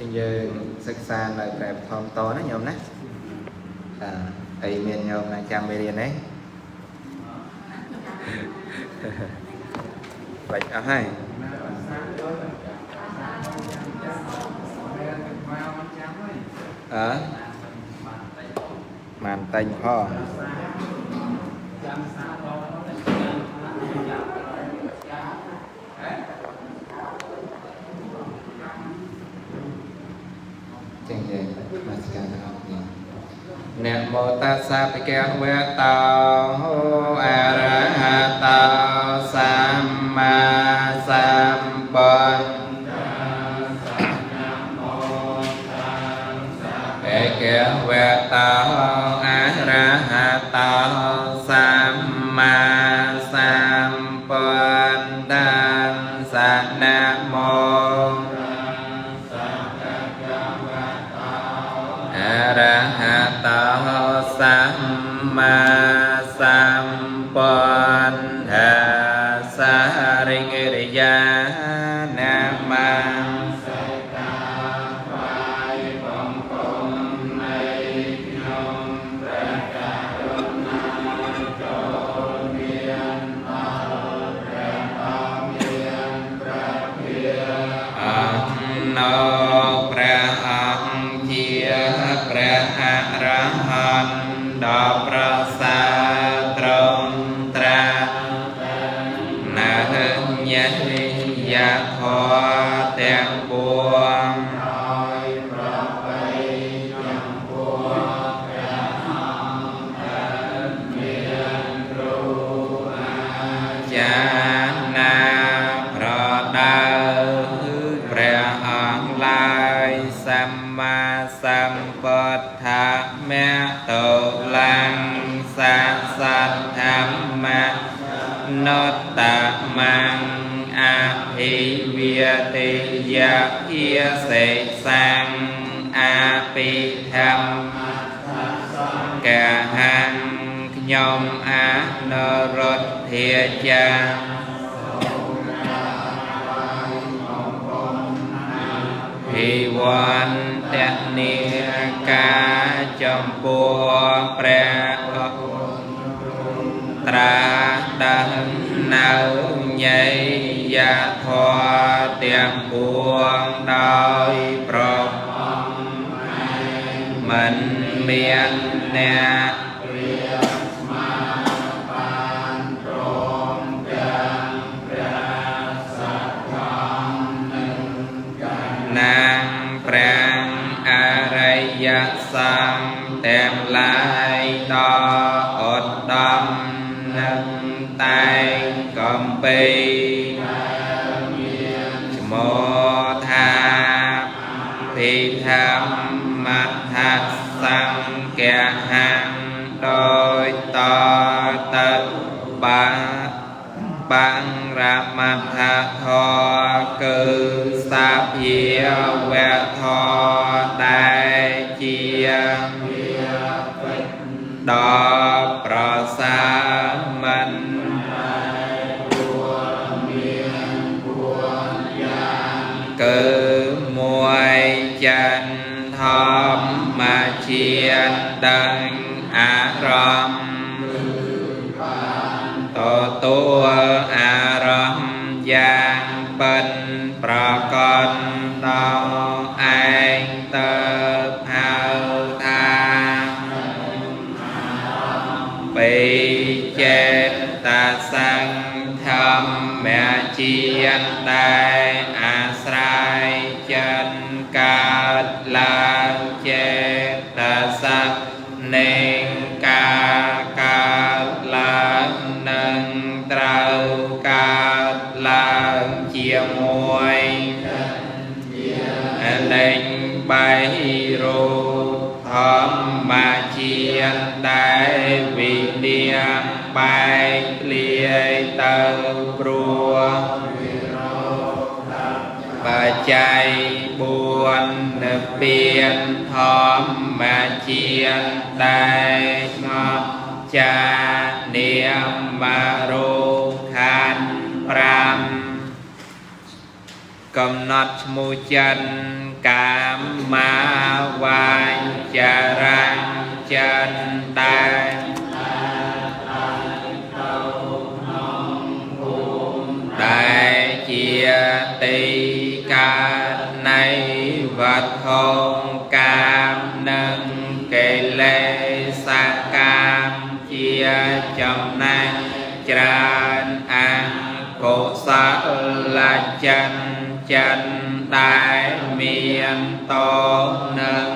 ជាងយើងសិក្សានៅព្រះធម៌តណាញោមណាបាទហើយមានញោមណាចាំមេរៀនទេបាច់អស់ហើយអើបានតែងផងចឹងយើងមកស្ការទាំងអស់គ្នានមោតស្សៈភិក្ខវេតោអរហតោសម្មាសម្ពុទ្ធភិក្ខវេតោអរហតោសម្មាសម្ពុទ្ធស្សនមោអរហតោសម្មាសម្ពុទ្ធស្សរិកិរិយានមអង្គណោព្រះអង្គជាព្រះអរហន្តដ៏ប្រសើរត្រង់ត្រានៅញយធម៌ទាំងពួងចាណាប្រដៅព្រះអង្គឡើយសម្មាសម្ពុទ្ធមតុលាំងសាសធម្មនុត្តមង្អភិវាតិយភាសេសੰអភិធម្មកហੰខ្ញុំអនុរុទ្ធាចាភិវន្តនាការចំពោះព្រះត្រាដឹងនៅញយធម៌ទាំងពួងដោយប្រមិនមានអ្នកណាងព្រះអរិយសង្ឃទាំងឡាយដ៏ឧត្តមនឹងតែងកំពីឈ្មោះថាភិធម្មថសង្ឃហੰដោយតទៅបាបង្រមថធគឺសភាវធដែលជាដ៏ប្រសើរមិនគឺមួយចិនធម្មជាតិដឹងអារម្មណ៍ទទួលអារម្មណ៍យ៉ាងពិតប្រកបដល់ឯងទៅហៅថាបេចេតសង្ធម្មជាតិដែលអាស្រ័យចិត្តកើតឡើងចេតសៈនៃការកើតឡើងនឹងត្រូវកើតឡើងជាមួយលេងបីរូបធម្មជាតិដែលវិនិច្ឆ័យបែកធ្លាយទៅព្រោះបច្ច័យ4និព្វានធម្មជាតិដែលមកចានាមរូបខណ្ឌ5កំណត់ឈ្មោះចិន កាមាវាចរੰចិនដែលដែលជាទីកើតនៃវត្ថុកាមនិងកិលេសកាមជាចំណែកច្រើនអកុសលចិនចិនដែលមានតនឹង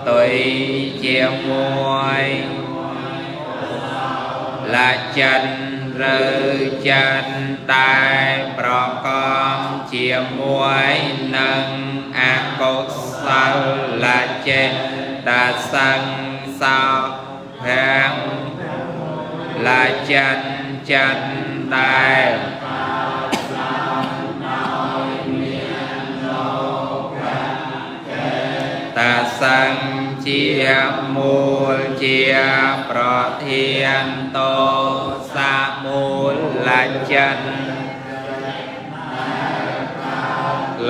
ទុយជាមួយលចិនឬចិនដែលប្រកបជាមួយនឹងអកុសលចេតសង្សោភំលចិនចិនដែលតាសង្ជាមូលជាប្រធានតោសាមូលចិន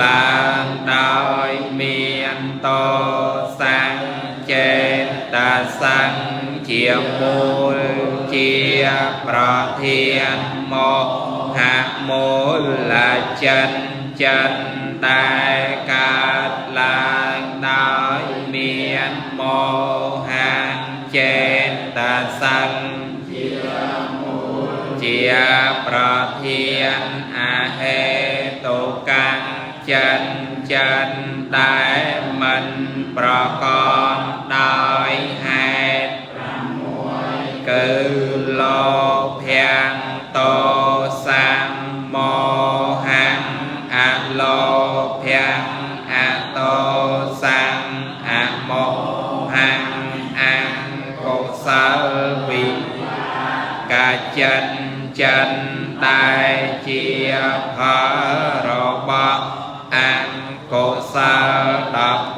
ឡើងដោយមានតោសង្ចេតសង្ជាមូលជាប្រធានមហមូលចិនចិនដែលកើតឡើងដោយមានមោហចេតសង្ជាប្រធានអហេតុកੰចិនចិនដែលមិនប្រកបដោយហេតុគឺលោភៈតោសៈមោហៈអលោភៈអតោសៈអមោហៈអកុសលវិកាចិនចិនដែលជាផលរបស់អកុសល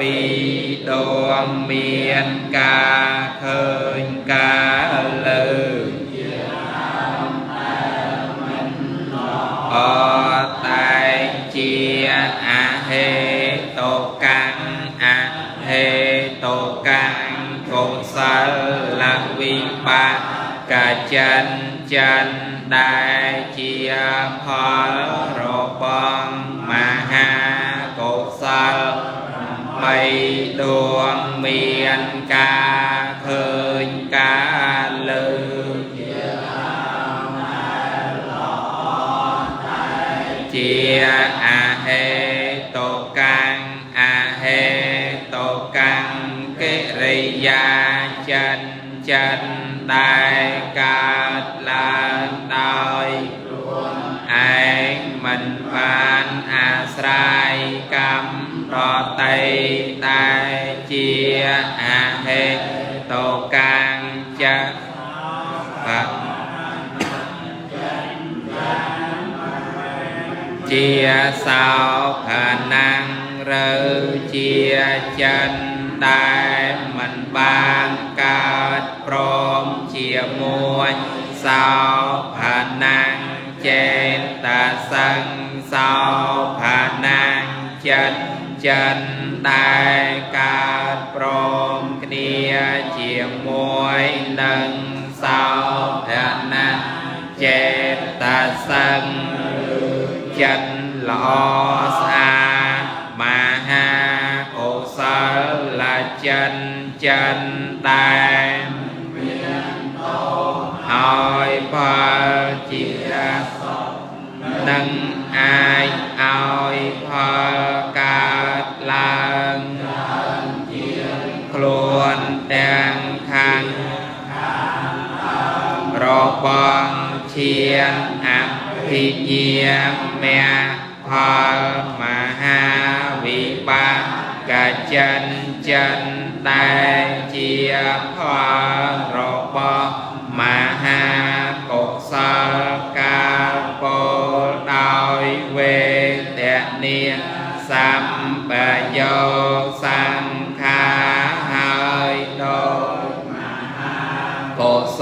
12ដួងមានការឃើញការលើអតែជាអហេតុកੰអហេតុកੰកុសលវិបាកចិនចិនដែលជាផលរបស់មហាកុសលបីដួងមានការឃើញការលើជាអហេតុកੰអហេតុកੰកិរិយាចិនចិនដែលកើតឡើងដោយខ្លួនឯងមិនបានអាស្រ័យកម្មដទៃតែជាអហេតុកੰចជាសោភនំឬជាចិនដែលមិនបានកើតព្រមជាមួយសោភនំចេតសង្សោភនំចិនចិនដែលកើតព្រមគ្នាជាមួយនឹងសោភនំចេតសង្ចិនល្អស្អាតមហាកុសលចិនចិនដែលមានតោហើយផលជានឹងអាចឲ្យផលកើតឡើងខ្លួនទាំងខាងរបស់ឈានអភិញ្ញាមគ្គផលមហាវិបាកចិនចិនដែលជាផលរបស់មហាកុសលកាលពោលដោយវេទនាសម្បយោសង្ខាហើយដោយកុស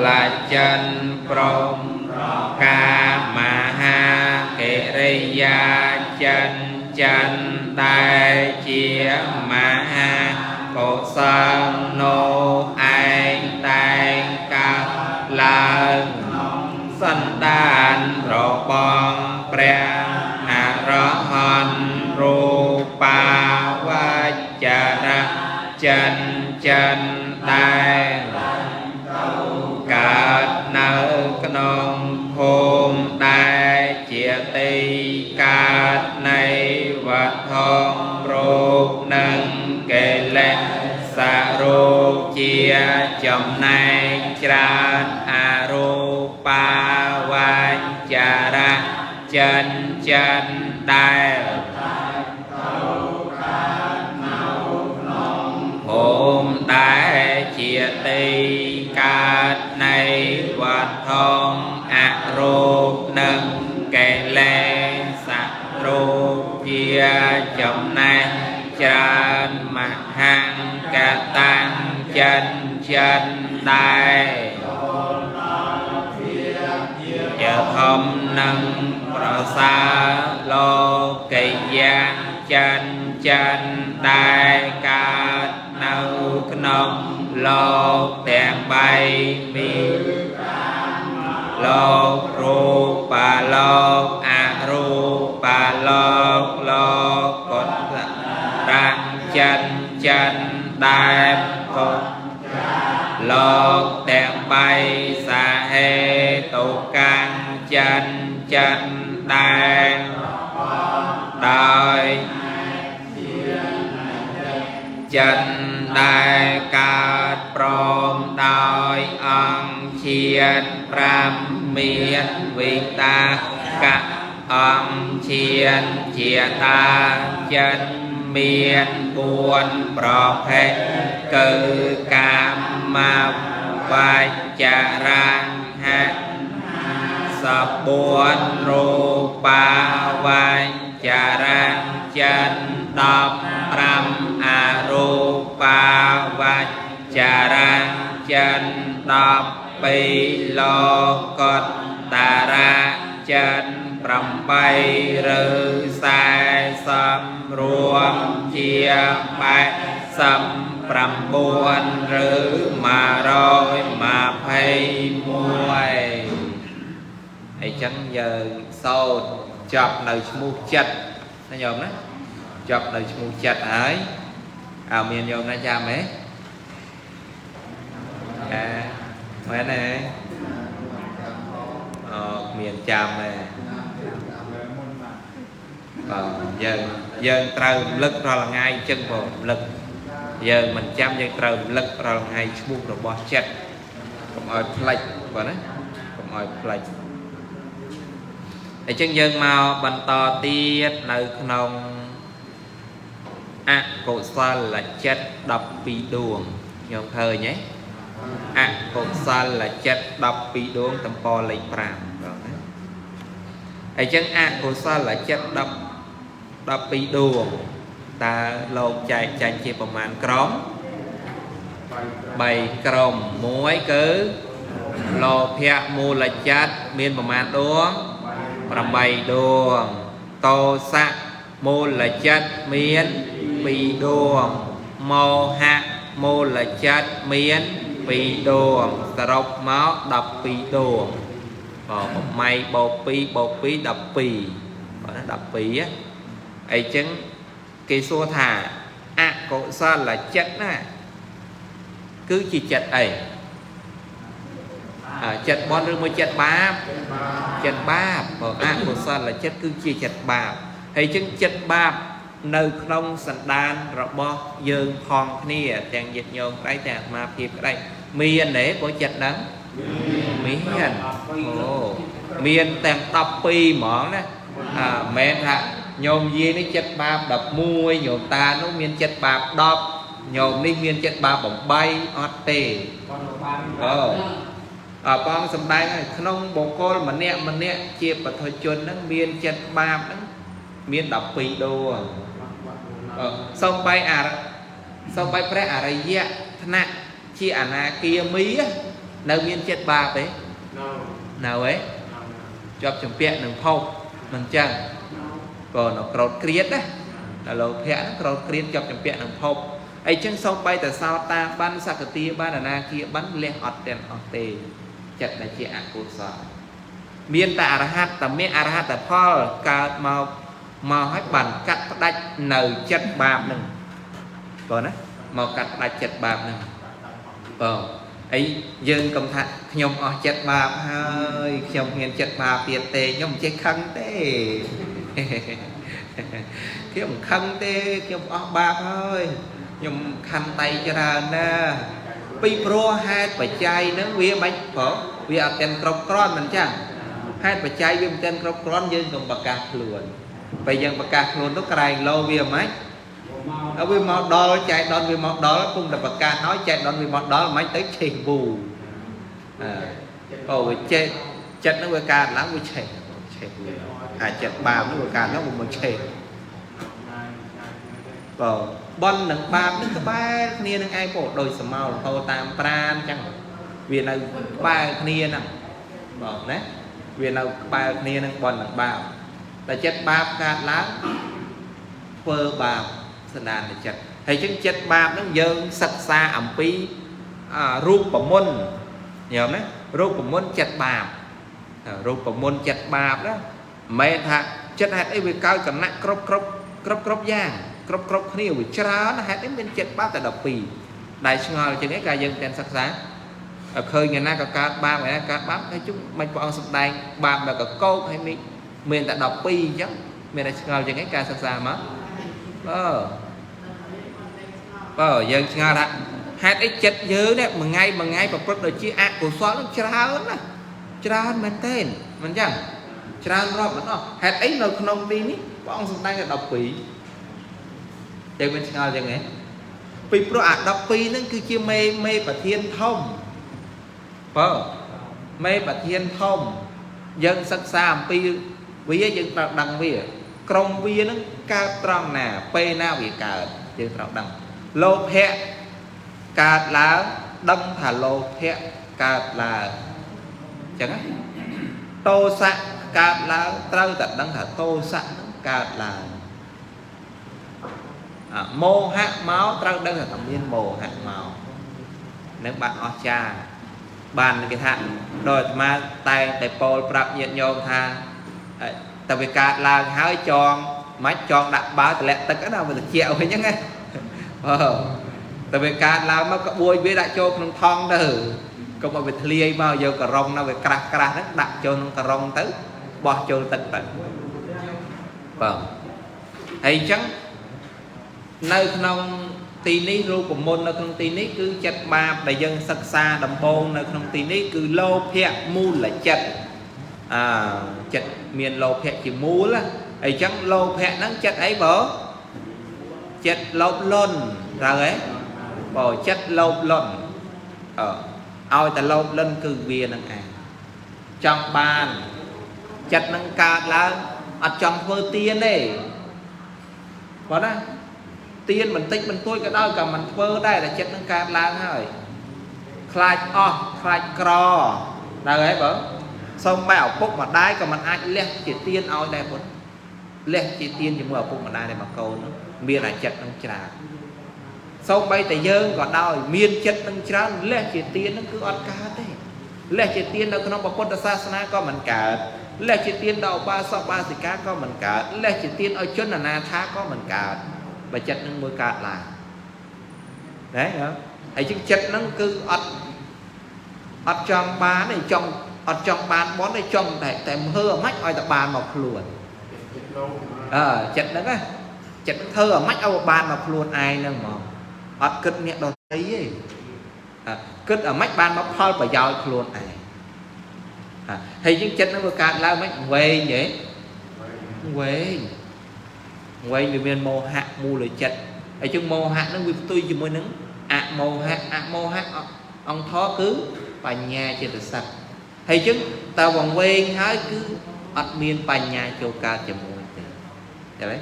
លចិនព្រមកាមហាកិរិយា ចិនចិនដែលជាមហាកុសលនោះឯងតែងកើតឡើងសន្តានរបស់ព្រះអរហន្តរូបាវចរៈចិនចិនដែលកើតនៅក្នុងភូមិដែលជាទីកើតនៃវត្ថុរូបនិងកិលេសរូបជាចំណែកច្រើនអរូបាវចរៈចិនចិនដែលភូមិដែលជាទីកើតនៃវត្ថុអរូបនិងកិលេសរូបជាចំណែកច្រើនមហង្កតាំងចិនចិនដែលជាធំនឹងប្រសើរលោកីយ៉ាងចិនចិនដែលកើតនៅក្នុងលោកទាំងបីមានលោករូបលោកអរូបលោកលោកកុសរាំងចិនចិនដែលកុលោកទាំងបីសាហេតុកាំងចិនចិនដែលដោយចិនដែលកើតព្រមដោយអង្គឈាន5មានវិតាកៈអង្គឈានជាតាចិនមាន4ប្រភេទគឺកាមវចរហៈស4រូបាវចរៈចិន15អរូបាវចរៈចិន12លោកតតារៈចិន8ឬ40រួមជា89ឬ121អីចឹងយើងសូត្រចប់នៅឈ្មោះចិត្តណាញោមណាចប់នៅឈ្មោះចិត្តហើយអើមានញោមណាចាំហ៎អើមែនទេអូគ្មានចាំទេបាទយើងត្រូវរំលឹករាល់ថ្ងៃអញ្ចឹងបងរំលឹកយើងមិនចាំយើងត្រូវរំលឹករាល់ថ្ងៃឈ្មោះរបស់ចិត្តកុំឲ្យភ្លេចបាទណាកុំឲ្យភ្លេចអញ្ចឹងយើងមកបន្តទៀតនៅក្នុងអកុសលចិត្ត12ដួងខ្ញុំឃើញទេអកុសលចិត្ត12ដួងទំព័រលេខ5បាទណាអញ្ចឹងអកុសលចិត្ត12ដួងតើលោកចែកចាញ់ជាប្រមាណក្រុម3ក្រុមមួយគឺលោភៈមូលចិត្តមានប្រមាណដួង8ដួងតោសៈមូលចិត្តមាន2ដួងមោហៈមូលចិត្តមាន2ដួងសរុបមក12ដួងបើ8បូក2បូក2 12បាទណា12អីចឹងគេសួរថាអកុសលចិត្តណាគឺជាចិត្តអីចិត្តបុណ្យឬមួយចិត្តបាបចិត្តបាបបើអកុសលចិត្តគឺជាចិត្តបាបហើយចឹងចិត្តបាបនៅក្នុងសន្តានរបស់យើងផងគ្នាទាំងញាតិញោមក្តីទាំងអាត្មាភាពក្តីមានទេព្រោះចិត្តហ្នឹងមានអូមានទាំង12ហ្មងណាអើមិនមែនថាញោមយាយនេះចិត្តបាប11ញោមតានោះមានចិត្តបាប10ញោមនេះមានចិត្តបាប8អត់ទេអូអបងសំដែងឲ្យក្នុងបុគ្គលម្នាក់ម្នាក់ជាបឋជនហ្នឹងមានចិត្តបាបហ្នឹងមាន12ដួងសូម្បីព្រះអរិយៈថ្នាក់ជាអនាគាមីនៅមានចិត្តបាបទេនៅទេជាប់ជំពាក់នឹងភពមិនចឹង បើនៅក្រោតក្រៀតណាដល់លោភៈហ្នឹងក្រោតក្រៀតជាប់ចម្ពាក់នឹងភពអីចឹងសូម្បីតែសោតាបានសកតាបានអនាគាបានលះអត់ទាំងអស់ទេចិត្តដែលជាអកុសលមានតែអរហត្តមានអរហត្តផលកើតមកមកឲ្យបានកាត់ផ្ដាច់នៅចិត្តបាបហ្នឹងបងណាមកកាត់ផ្ដាច់ចិត្តបាបហ្នឹងបងអីយើងកុំថាខ្ញុំអស់ចិត្តបាបហើយខ្ញុំមានចិត្តបាបទៀតទេខ្ញុំមិនចេះខឹងទេខ្ញុំមិនខឹងទេខ្ញុំអស់បាបហើយខ្ញុំខំដៃច្រើនណាស់ពីព្រោះហេតុបច្ច័យហ្នឹងវាមិនព្រោះវាអត់ទាន់គ្រប់គ្រាន់មិនចឹងហេតុបច្ច័យវាមិនទាន់គ្រប់គ្រាន់យើងកុំប្រកាសខ្លួនពេលយើងប្រកាសខ្លួនទៅក្រែងលោវាមិនហើយវាមកដល់ចែកដនវាមកដល់ពុំតែប្រកាសហើយចែកដនវាមកដល់មិនទៅឆេះវូអូវាចេះចិត្តហ្នឹងវាកើតឡើងវាឆេះឆេះវូអាចិត្តបាបហ្នឹងវាកើតឡើងវាមកឆេះបើបន់និងបាបនឹងក្បែរគ្នានឹងឯងពោដោយសមោលហូរតាមប្រានចឹងវានៅក្បែរគ្នាហ្នឹងបងណាវានៅក្បែរគ្នានឹងបន់និងបាបតែចិត្តបាបកើតឡើងធ្វើបាបសន្តានចិត្តហើយចឹងចិត្តបាបហ្នឹងយើងសិក្សាអំពីរូបមន្តញោមណារូបមន្តចិត្តបាបរូបមន្តចិត្តបាបណាមិនមែនថាចិត្តហេតុអីវាកើតគណៈគ្រប់គ្រប់គ្រប់គ្រប់យ៉ាងគ្រប់គ្រប់គ្នាវាច្រើនហេតុអីមានចិត្តបាបតែ12ដែលឆ្ងល់ជាងឯងកាលយើងតែសិក្សាឃើញថ្ងៃណាក៏កើតបាបថ្ងៃណាកើតបាបហើយជុំមិនព្រះអង្គសម្ដែងបាបដល់កកោកហើយមានតែ12អញ្ចឹងមានតែឆ្ងល់ជាងឯងការសិក្សាមកបើបើយើងឆ្ងល់ថាហេតុអីចិត្តយើងនេះមួយថ្ងៃមួយថ្ងៃប្រព្រឹត្តដូចជាអកុសលនឹងច្រើនណាច្រើនមែនទែនមិនចឹងច្រើនរាប់មិនអស់ហេតុអីនៅក្នុងទីនេះព្រះអង្គសម្ដែងតែ12យើងមិនឆ្ងល់ចឹងទេពីព្រោះអា12ហ្នឹងគឺជាមេប្រធានធំបើមេប្រធានធំយើងសិក្សាអំពីវាយើងត្រូវដឹងវាក្រុមវាហ្នឹងកើតត្រង់ណាពេលណាវាកើតយើងត្រូវដឹងលោភៈកើតឡើងដឹងថាលោភៈកើតឡើងអញ្ចឹងណាទោសៈកើតឡើងត្រូវតែដឹងថាទោសៈហ្នឹងកើតឡើងមោហៈមកត្រូវដឹងថាមានមោហៈមកនឹងបានអស្ចារ្យបានគេថាដោយអាត្មាតែងតែពោលប្រាប់ញាតិញោមថាតែវាកើតឡើងហើយចងមិនចងដាក់បាវតម្លាក់ទឹកណាវាត្រជាក់វិញហ្នឹងណាបើតែវាកើតឡើងមកក្បួយវាដាក់ចូលក្នុងថង់ទៅកុំឲ្យវាធ្លាយមកយកការុងណាវាក្រាស់ក្រាស់ហ្នឹងដាក់ចូលក្នុងការុងទៅបោះចូលទឹកទៅបើហើយអញ្ចឹងនៅក្នុងទីនេះរូបមន្តនៅក្នុងទីនេះគឺចិត្តបាបដែលយើងសិក្សាដំបូងនៅក្នុងទីនេះគឺលោភៈមូលចិត្តចិត្តមានលោភៈជាមូលអីចឹងលោភៈហ្នឹងចិត្តអីបើចិត្តលោភលន់ត្រូវទេបើចិត្តលោភលន់ឲ្យតែលោភលន់គឺវានឹងឯងចង់បានចិត្តនឹងកើតឡើងអត់ចង់ធ្វើទានទេបើណាទៀនបន្តិចបន្តួចក៏ដោយក៏មិនធ្វើដែរតែចិត្តនឹងកើតឡើងហើយខ្លាចអស់ខ្លាចក្រដល់ហើយបើសូមបែឪពុកម្ដាយក៏មិនអាចលះជាទៀនឲ្យដែរពុតលះជាទៀនជាមួយឪពុកម្ដាយដែរមកកូនមានអាចិត្តនឹងច្រើនសូម្បីតែយើងក៏ដោយមានចិត្តនឹងច្រើនលះជាទៀននឹងគឺអត់កើតទេលះជាទៀននៅក្នុងពុទ្ធសាសនាក៏មិនកើតលះជាទៀនដល់ឧបាសកបាសិកាក៏មិនកើតលះជាទៀនឲ្យជនអនាថាក៏មិនកើតបើចិត្តនឹងមួយកើតឡើងណាហើយជាងចិត្តនឹងគឺអត់ចង់បានទេចង់អត់ចង់បានបនទេចង់តែមើលអាម៉េចឲ្យតែបានមកខ្លួនចិត្តហ្នឹងណាចិត្តនឹងធ្វើអាម៉េចឲ្យបានមកខ្លួនឯងហ្នឹងហ្មងអត់គិតអ្នកដទៃទេគិតអាម៉េចបានមកផលប្រយោជន៍ខ្លួនឯងហើយជាងចិត្តនឹងវាកើតឡើងមិនវែងទេវែងវែងវាមានមោហៈមូលចិត្តហើយជាងមោហៈហ្នឹងវាផ្ទុយជាមួយនឹងអមោហៈអមោហៈអង្គធគឺបញ្ញាចេតសិកហើយជាងតើវងវែងហើយគឺអត់មានបញ្ញាចូលកើតជាមួយទេចឹងទេ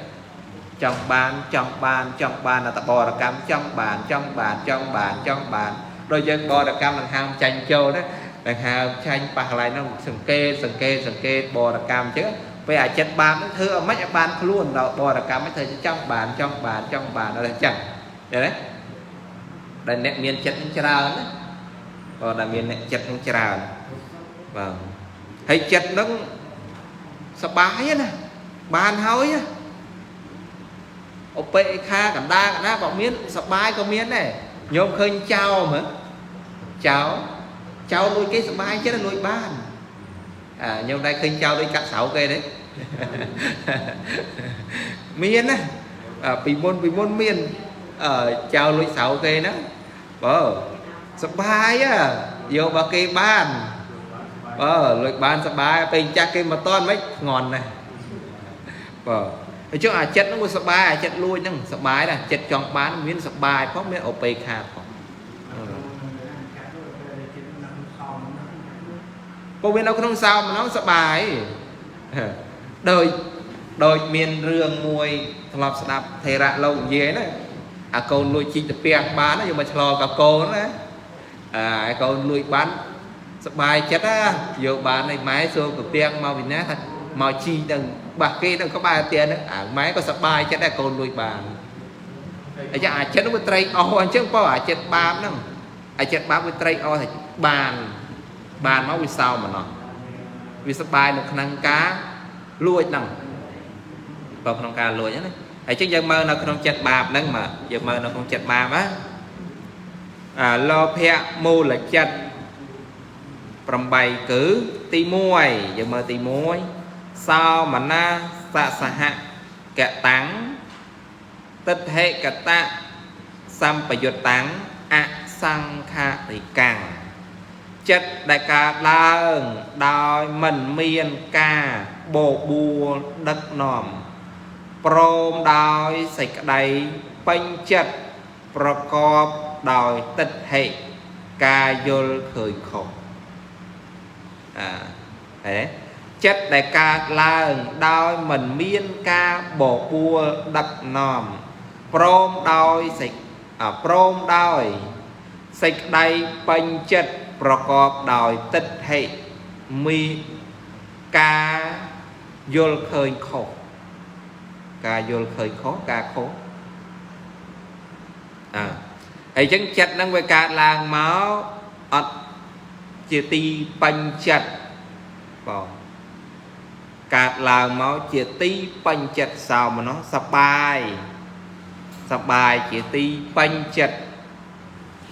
ចង់បានចង់បានចង់បានអតបរកម្មចង់បានចង់បានចង់បានចង់បានដូចយើងបរកម្មនឹងហាមចាញ់ចូលណា ដង្ហើមឆាញ់ប៉ះកន្លែងហ្នឹងសង្កេតសង្កេតសង្កេតបរកម្មអញ្ចឹង ពេលអាចិត្តបាបហ្នឹងធ្វើឲ្យមិនឲ្យបានខ្លួនដល់បរិកម្មហ្នឹងធ្វើចង់បានចង់បានចង់បានដល់អញ្ចឹងឃើញទេដែលអ្នកមានចិត្តហ្នឹងច្រើនណាបើដែលមានអ្នកចិត្តហ្នឹងច្រើនបាទហើយចិត្តហ្នឹងសប្បាយណាបានហើយឧបេក្ខាកណ្ដាកណ្ដាបើមានសប្បាយក៏មានដែរញោមឃើញចោលមើលចោលចោលលួចគេសប្បាយចិត្តលួចបានអាញោមដែរឃើញចោលលួចកាត់ស្រោគេទេមានណាពីមុនមានចោលលួចស្រោគេហ្នឹងបើសប្បាយយករបស់គេបានបើលួចបានសប្បាយពេលចាស់គេមកតន់មិនធ្ងន់ណាស់បើអញ្ចឹងអាចិត្តហ្នឹងវាសប្បាយអាចិត្តលួចហ្នឹងសប្បាយណាស់ចិត្តចង់បានមានសប្បាយផងមានឧបេក្ខាផងព្រោះវានៅក្នុងសោមហ្នឹងសប្បាយដូចមានរឿងមួយធ្លាប់ស្ដាប់ថេរៈលោកនិយាយណាអាកូនលួចជីកតាពាំងបានយកមកឆ្លងកកូនណាអាកូនលួចបានសប្បាយចិត្តណាយកបានឯម៉ែសួរកាពាំងមកពីណាថាមកជីកនឹងបាសគេនឹងក្បែរផ្ទះហ្នឹងអាម៉ែក៏សប្បាយចិត្តដែរកូនលួចបានអញ្ចឹងអាចិត្តវាត្រេកអរអញ្ចឹងបើអាចិត្តបាបហ្នឹងអាចិត្តបាបវាត្រេកអរថាបានបានមកវាសោមណោះវាសប្បាយនៅក្នុងការលួចហ្នឹងបើក្នុងការលួចហ្នឹងណាហើយចឹងយើងមើលនៅក្នុងចិត្តបាបហ្នឹងមកយើងមើលនៅក្នុងចិត្តបាបណាអាលោភៈមូលចិត្ត8គឺទី1យើងមើលទី1សោមនស្សសហកតាំងទិដ្ឋិកតៈសម្បយុត្តੰអសង្ខារិកាំងចិត្តដែលកើតឡើងដោយមិនមានការបបួលដឹកនាំព្រមដោយសេចក្តីពេញចិត្តប្រកបដោយទិដ្ឋិការយល់ឃើញខុសអាហេចិត្តដែលកើតឡើងដោយមិនមានការបបួលដឹកនាំព្រមដោយសេចក្តីពេញចិត្តប្រកបដោយទិដ្ឋិមានការយល់ឃើញខុសការយល់ឃើញខុសការខុសអើហើយចឹងចិត្តហ្នឹងវាកើតឡើងមកអត់ជាទីពេញចិត្តបងកើតឡើងមកជាទីពេញចិត្តសោមនស្សសប្បាយសប្បាយជាទីពេញចិត្ត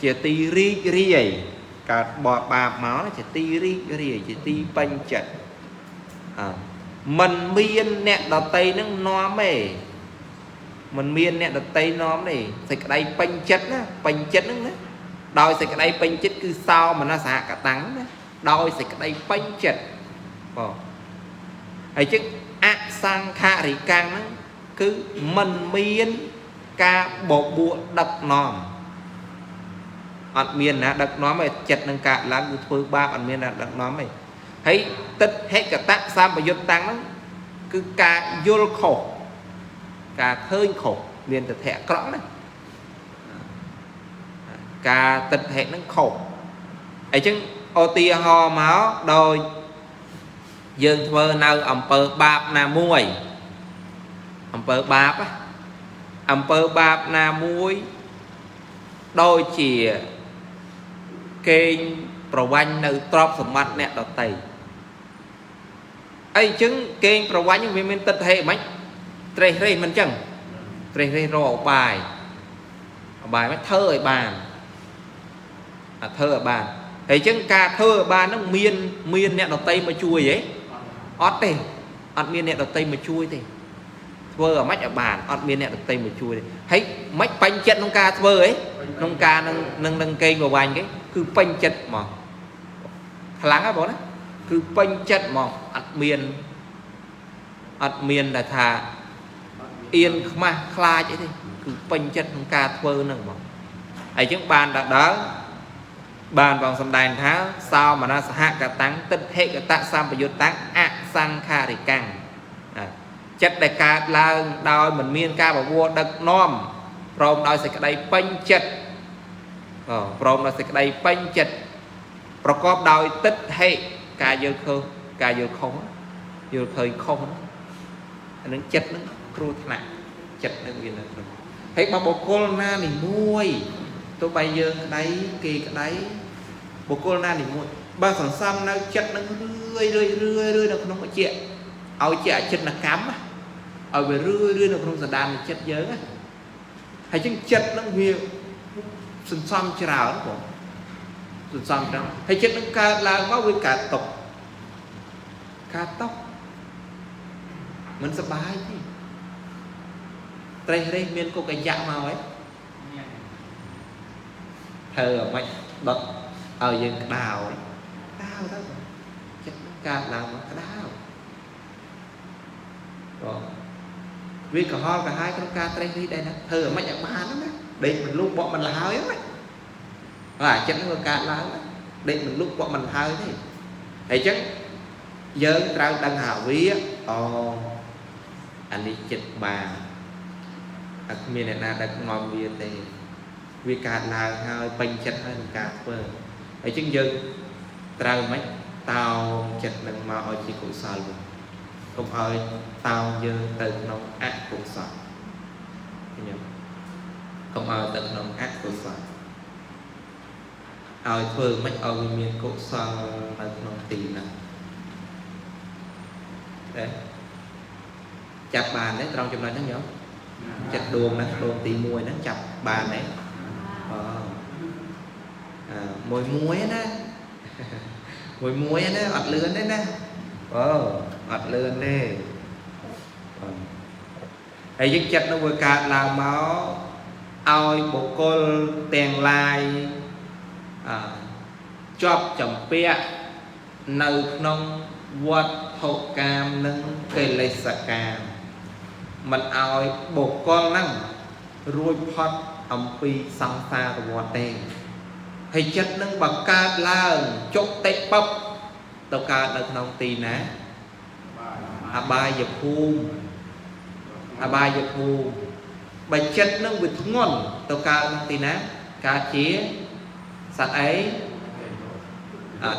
ជាទីរីករាយកើតបបាបមកជាទីរីករាយជាទីពេញចិត្តអើមិនមានអ្នកដតីនឹងនាំទេមិនមានអ្នកដតីនាំទេសេចក្តីពេញចិត្តណាពេញចិត្តហ្នឹងណាដោយសេចក្តីពេញចិត្តគឺសោមនស្សសហកតាំងណាដោយសេចក្តីពេញចិត្តបងហើយចឹងអសង្ខារិកាំងហ្នឹងគឺមិនមានការបបួលដឹកនាំអត់មានណាដឹកនាំទេចិត្តនឹងកើតឡើងគឺធ្វើបាបអត់មានណាដឹកនាំទេហើយទិដ្ឋិកតៈសម្បយុត្តតាំងហ្នឹងគឺការយល់ខុសការឃើញខុសមានទិដ្ឋិអាក្រក់ណាការទិដ្ឋិហ្នឹងខុសអញ្ចឹងឧទាហរណ៍មកដោយយើងធ្វើនៅអំពើបាបណាមួយអំពើបាបអំពើបាបណាមួយដូចជាកេងប្រវាញ់នៅទ្រព្យសម្បត្តិអ្នកដទៃអីចឹងកេងប្រវាញ់វាមានទិដ្ឋិមិនត្រេះរិះមិនចឹងត្រេះរិះរកឧបាយឧបាយមិនធ្វើឲ្យបានអាធ្វើឲ្យបានហើយចឹងការធ្វើឲ្យបានហ្នឹងមានអ្នកដទៃមកជួយហ៎អត់ទេអត់មានអ្នកដទៃមកជួយទេធ្វើឲ្យមិនឲ្យបានអត់មានអ្នកដទៃមកជួយទេហើយមិនពេញចិត្តក្នុងការធ្វើហ៎ក្នុងការនឹងកេងប្រវាញ់គេគឺពេញចិត្តហ្មងខ្លាំងហ៎បងណាគឺពេញចិត្តហ្មងអត់មានដែលថាអៀនខ្មាស់ខ្លាចអីទេគឺពេញចិត្តក្នុងការធ្វើហ្នឹងហ្មងហើយចឹងបានដល់បានបងសម្ដែងថាសោមនសហកតាំងទិដ្ឋិកតៈសម្បយុត្តੰអសង្ខារិកាំងចិត្តដែលកើតឡើងដោយមិនមានការបវរដឹកនាំព្រមដោយសេចក្តីពេញចិត្តព្រមដោយសេចក្តីពេញចិត្តប្រកបដោយទិដ្ឋិការយល់ខុសការយល់ខុស យល់ឃើញខុសហ្នឹងអានឹងចិត្តហ្នឹងគ្រោះថ្នាក់ចិត្តនឹងវានៅក្នុងហើយបើបុគ្គលណានីមួយទោះបីយើងក្តីគេក្តីបុគ្គលណានីមួយបើសន្សំនៅចិត្តនឹងរឿយរឿយរឿយរឿយនៅក្នុងជាឲ្យជាអចិន្នកម្មឲ្យវារឿយរឿយនៅក្នុងសន្តានចិត្តយើងណាហើយចឹងចិត្តនឹងវាសន្សំច្រើនបងសន្សំច្រើនហើយចិត្តនឹងកើតឡើងមកវាកើតຕົកកើតຕົកមិនសប្បាយទេត្រេះរិះមានគុកយៈមកហើយធ្វើឲ្យមិនដុតឲ្យយើងក្តៅក្តៅទៅចិត្តនឹងកើតឡើងមកក្តៅបងវាក្រហល់ក្រហាយក្នុងការត្រេះរិះដែរណាធ្វើឲ្យមិនឲ្យបានណាដេកមិនលុបបក់មិនលហើយណាបាទចិត្តនឹងវាកើតឡើងដេកមិនលុបបក់មិនហើយទេហើយអញ្ចឹងយើងត្រូវដឹងថាវាអូអានេះចិត្តបានអត់មានអ្នកណាដឹកនាំវាទេវាកើតឡើងហើយពេញចិត្តហើយក្នុងការធ្វើហើយចឹងយើងត្រូវមិនតោងចិត្តនឹងមកឲ្យជាកុសលវិញកុំឲ្យតោងយើងទៅក្នុងអកុសលខ្ញុំកុំឲ្យទៅក្នុងអកុសលឲ្យធ្វើមិនឲ្យវាមានកុសលនៅក្នុងទីហ្នឹងដែរចាប់បានទេត្រង់ចំណុចហ្នឹងញោមចិត្តដួងហ្នឹងដួងទី1ហ្នឹងចាប់បានទេអូមួយមួយណាមួយមួយណាអត់លឿនទេណាអូអត់លឿនទេហើយយើងចិត្តនោះវាកើតឡើងមកឲ្យបុគ្គលទាំងឡាយជាប់ចម្ពាក់នៅក្នុងវត្ថុកាមនិងកិលេសកាមមិនឲ្យបុគ្គលហ្នឹងរួចផុតអំពីសង្សារវដ្តទេហើយចិត្តនឹងបើកើតឡើងចុតិបបទៅកើតនៅក្នុងទីណាអបាយភូមិអបាយភូមិបើចិត្តនឹងវាធ្ងន់ទៅកើតក្នុងទីណាកើតជាសត្វអី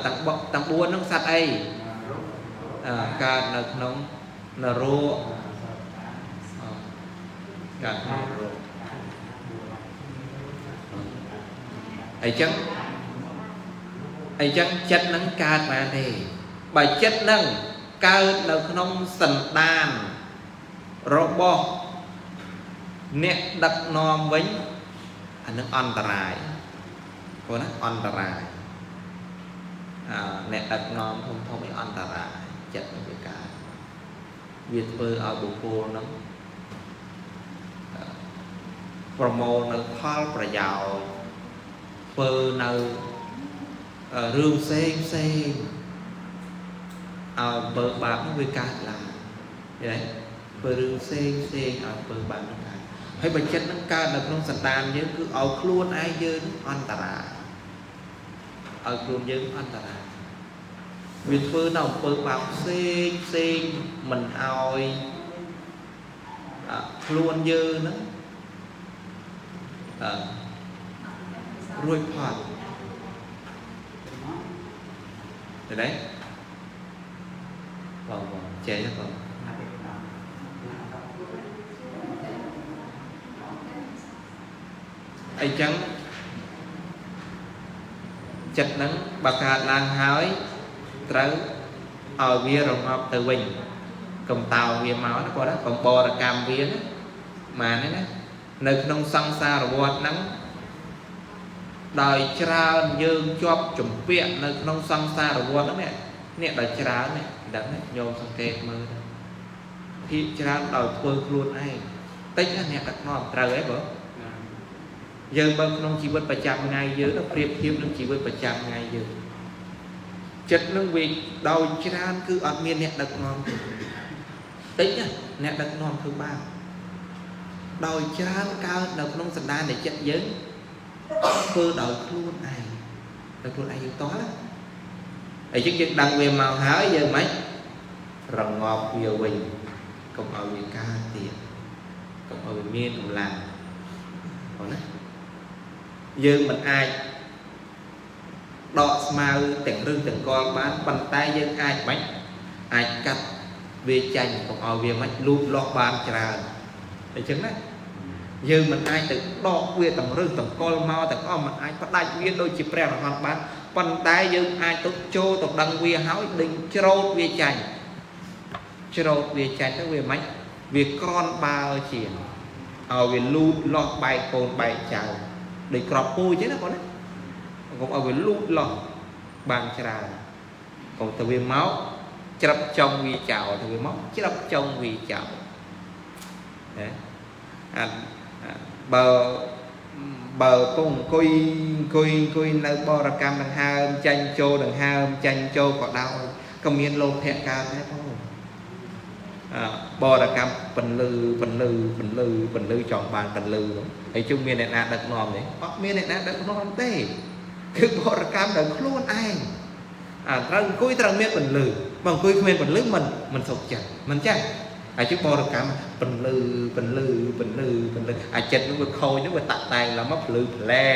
ទាំង4ហ្នឹងសត្វអីកើតនៅក្នុងនរកកើតក្នុងនរកអីចឹងចិត្តនឹងកើតបានទេបើចិត្តនឹងកើតនៅក្នុងសន្តានរបស់អ្នកដឹកនាំវិញអានឹងអន្តរាយព្រោះណាអន្តរាយអ្នកដឹកនាំធំធំឯអន្តរាយចិត្តនឹងវាកើតវាធ្វើឲ្យបុគ្គលនឹងប្រមូលនៅផលប្រយោជន៍ធ្វើនៅរឿងផ្សេងផ្សេងឲ្យបើបាបនោះវាកើតឡើងឃើញទេធ្វើរឿងផ្សេងផ្សេងឲ្យបើបាបនោះកើតហើយបើចិត្តនឹងកើតនៅក្នុងសន្តានយើងគឺឲ្យខ្លួនឯងយើងអន្តរាយឲ្យខ្លួនយើងអន្តរាយវាធ្វើនៅអំពើបាបផ្សេងផ្សេងមិនឲ្យខ្លួនយើងហ្នឹងរួចផុតទៅđấyបងបងចេះបងអីចឹងចិត្តហ្នឹងបើកើតឡើងហើយត្រូវឲ្យវារងាប់ទៅវិញកុំតោវាមកណាគាត់ណាកុំបរិកម្មវាណាបានទេណានៅក្នុងសង្សារវដ្តហ្នឹងដោយច្រើនយើងជាប់ជំពាក់នៅក្នុងសង្សារវដ្តហ្នឹងនេះដោយច្រើននេះដឹងទេញោមសង្កេតមើលទៅភាគច្រើនដោយធ្វើខ្លួនឯងតិចណាអ្នកដឹកនាំត្រូវហ៎បងយើងបើក្នុងជីវិតប្រចាំថ្ងៃយើងទៅប្រៀបធៀបនឹងជីវិតប្រចាំថ្ងៃយើងចិត្តនឹងវាដោយច្រើនគឺអត់មានអ្នកដឹកនាំទេតិចណាអ្នកដឹកនាំធ្វើបាបដោយច្រើនកើតនៅក្នុងសន្តាននៃចិត្តយើងធ្វើដោយខ្លួនឯងដោយខ្លួនឯងយើងតោះណាហើយយើងដឹងវាមកហើយយើងមិនរងាប់វាវិញកុំឲ្យវាកើតទៀតកុំឲ្យវាមានកម្លាំងបងណាយើងមិនអាចដកស្មៅទាំងរឹសទាំងកលបានប៉ុន្តែយើងអាចមិនអាចកាត់ វាចាញ់កុំឲ្យវាមិនលូតលាស់បានច្រើនអញ្ចឹងណាយើងមិនអាចទៅដកវាទាំងរឹសទាំងកលមកទាំងអស់មិនអាចផ្ដាច់វាដូចជាព្រះអរហន្តបានប៉ុន្តែយើងអាចទៅចូលទៅដឹងវាហើយដេញច្រូតវាចាញ់ច្រូតវាចាញ់ទៅវាមិនវាក្រនបើជាងឲ្យវាលូតលាស់បែកកូនបែកចៅដូចក្របពូជទេណាបងណាកុំឲ្យវាលូតលាស់បានច្រើនកុំទៅវាមកច្រឹបចុងវាចោលទៅវាមកច្រឹបចុងវាចោលណាអាបើពងអង្គុយនៅបរកម្មដង្ហើមចាញ់ចូលដង្ហើមចាញ់ចូលក៏ដោយក៏មានលោភៈកើតដែរបងបរកម្មពន្លឺពន្លឺពន្លឺពន្លឺចង់បានពន្លឺហើយជុំមានអ្នកណាដឹកនាំទេអត់មានអ្នកណាដឹកនាំទេគឺបរកម្មដោយខ្លួនឯងអាត្រូវអង្គុយត្រូវមានពន្លឺបើអង្គុយគ្មានពន្លឺមិនសុខចិត្តមិនចឹងហើយជិះបរកម្មពន្លឺពន្លឺពន្លឺពន្លឺអាចិត្តនោះវាខូចនោះវាតាក់តែងឡើងមកភ្លឺផ្លែ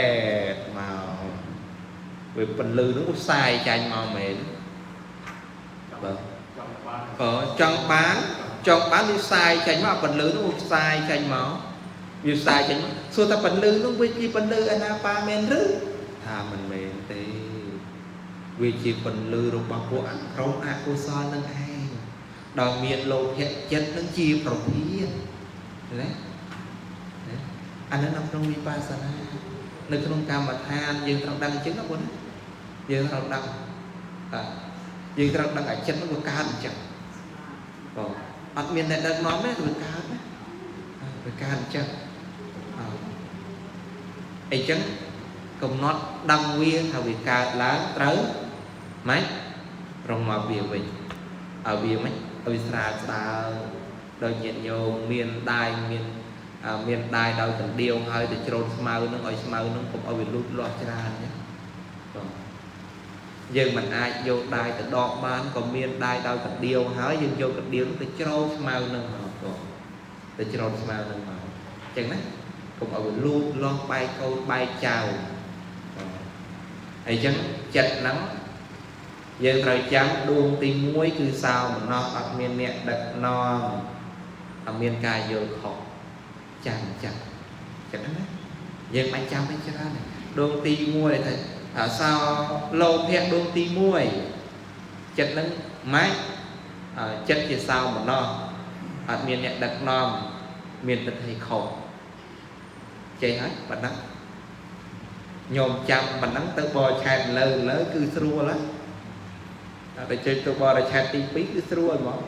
តមកវាពន្លឺនោះវាផ្សាយចាញ់មកមែនបើចង់បានវាផ្សាយចាញ់មកពន្លឺនោះវាផ្សាយចាញ់មកវាផ្សាយចាញ់មកសួរថាពន្លឺនោះវាជាពន្លឺអាណាបាមែនឬថាមិនមែនទេវាជាពន្លឺរបស់ពួកអក្រុមអកុសលនឹងឯងដោយមានលោភៈចិត្តនឹងជាប្រធានណាអានេះនៅក្នុងវិបស្សនានៅក្នុងកម្មដ្ឋានយើងត្រូវដឹងអញ្ចឹងណាបងណាយើងត្រូវដឹងយើងត្រូវដឹងអាចិត្តនោះវាកើតអញ្ចឹងបងអត់មានអ្នកដឹកនាំទេវាកើតណាវាកើតអញ្ចឹងអីចឹងកំណត់ដឹងវាថាវាកើតឡើងត្រូវម៉េចរងមកវាវិញឲ្យវាម៉េចឲ្យស្រាលស្ដើងដោយញាតិញោមមានដៃមានដៃដោយកណ្ដៀវហើយទៅច្រូតស្មៅនឹងឲ្យស្មៅនឹងកុំឲ្យវាលូតលាស់ច្រើនណាបងយើងមិនអាចយកដៃទៅដកបានក៏មានដៃដោយកណ្ដៀវហើយយើងយកកណ្ដៀវទៅច្រូតស្មៅនឹងមកបងទៅច្រូតស្មៅនឹងមកអញ្ចឹងណាកុំឲ្យវាលូតលាស់បែកកូនបែកចៅហើយអញ្ចឹងចិត្តហ្នឹងយើងត្រូវចាំដួងទី1គឺសោមនស្សអត់មានអ្នកដឹកនាំអត់មានការយល់ខុសចាំចឹងចឹងណាយើងមិនចាំឲ្យច្រើនដួងទី1ថាសោលោភៈដួងទី1ចិត្តហ្នឹងម៉េចចិត្តជាសោមនស្សអត់មានអ្នកដឹកនាំមានទិដ្ឋិខុសចេះហើយប៉ុណ្ណឹងញោមចាំប៉ុណ្ណឹងទៅបរិឆេទលើគឺស្រួលហើយតែចេញទៅបរិឆេទទី2គឺស្រួលហ្មង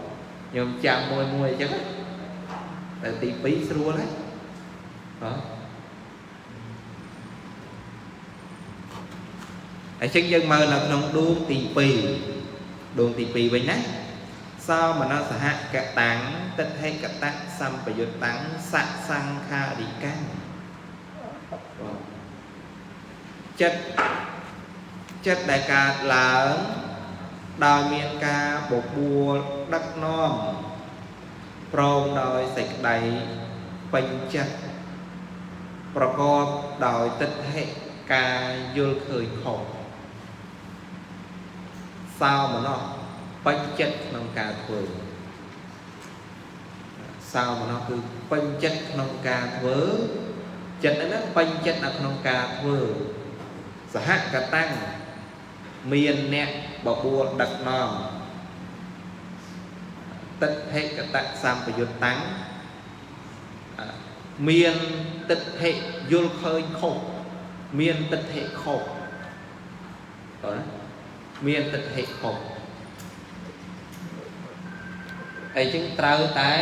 ខ្ញុំចាំមួយអញ្ចឹងទៅទី2ស្រួលហើយបាទអញ្ចឹងយើងមើលនៅក្នុងដួងទី2ដួងទី2វិញណាសោមនសហកតាំងទិដ្ឋិកតៈសម្បយុតាំងសសង្ខារិកាំងចិត្តដែលកើតឡើងដោយមានការបបួលដឹកនាំព្រមដោយសេចក្តីពេញចិត្តប្រកបដោយទិដ្ឋិការយល់ឃើញខុសសោមនស្សពេញចិត្តក្នុងការធ្វើសោមនស្សគឺពេញចិត្តក្នុងការធ្វើចិត្តហ្នឹងណាពេញចិត្តនៅក្នុងការធ្វើសហកតាំងមានអ្នកបបួលដឹកនាំទិដ្ឋិកតៈសម្បយុតាំងមានទិដ្ឋិយល់ឃើញខុសមានទិដ្ឋិខុសតើណាមានទិដ្ឋិខុសអីចឹងត្រូវតែ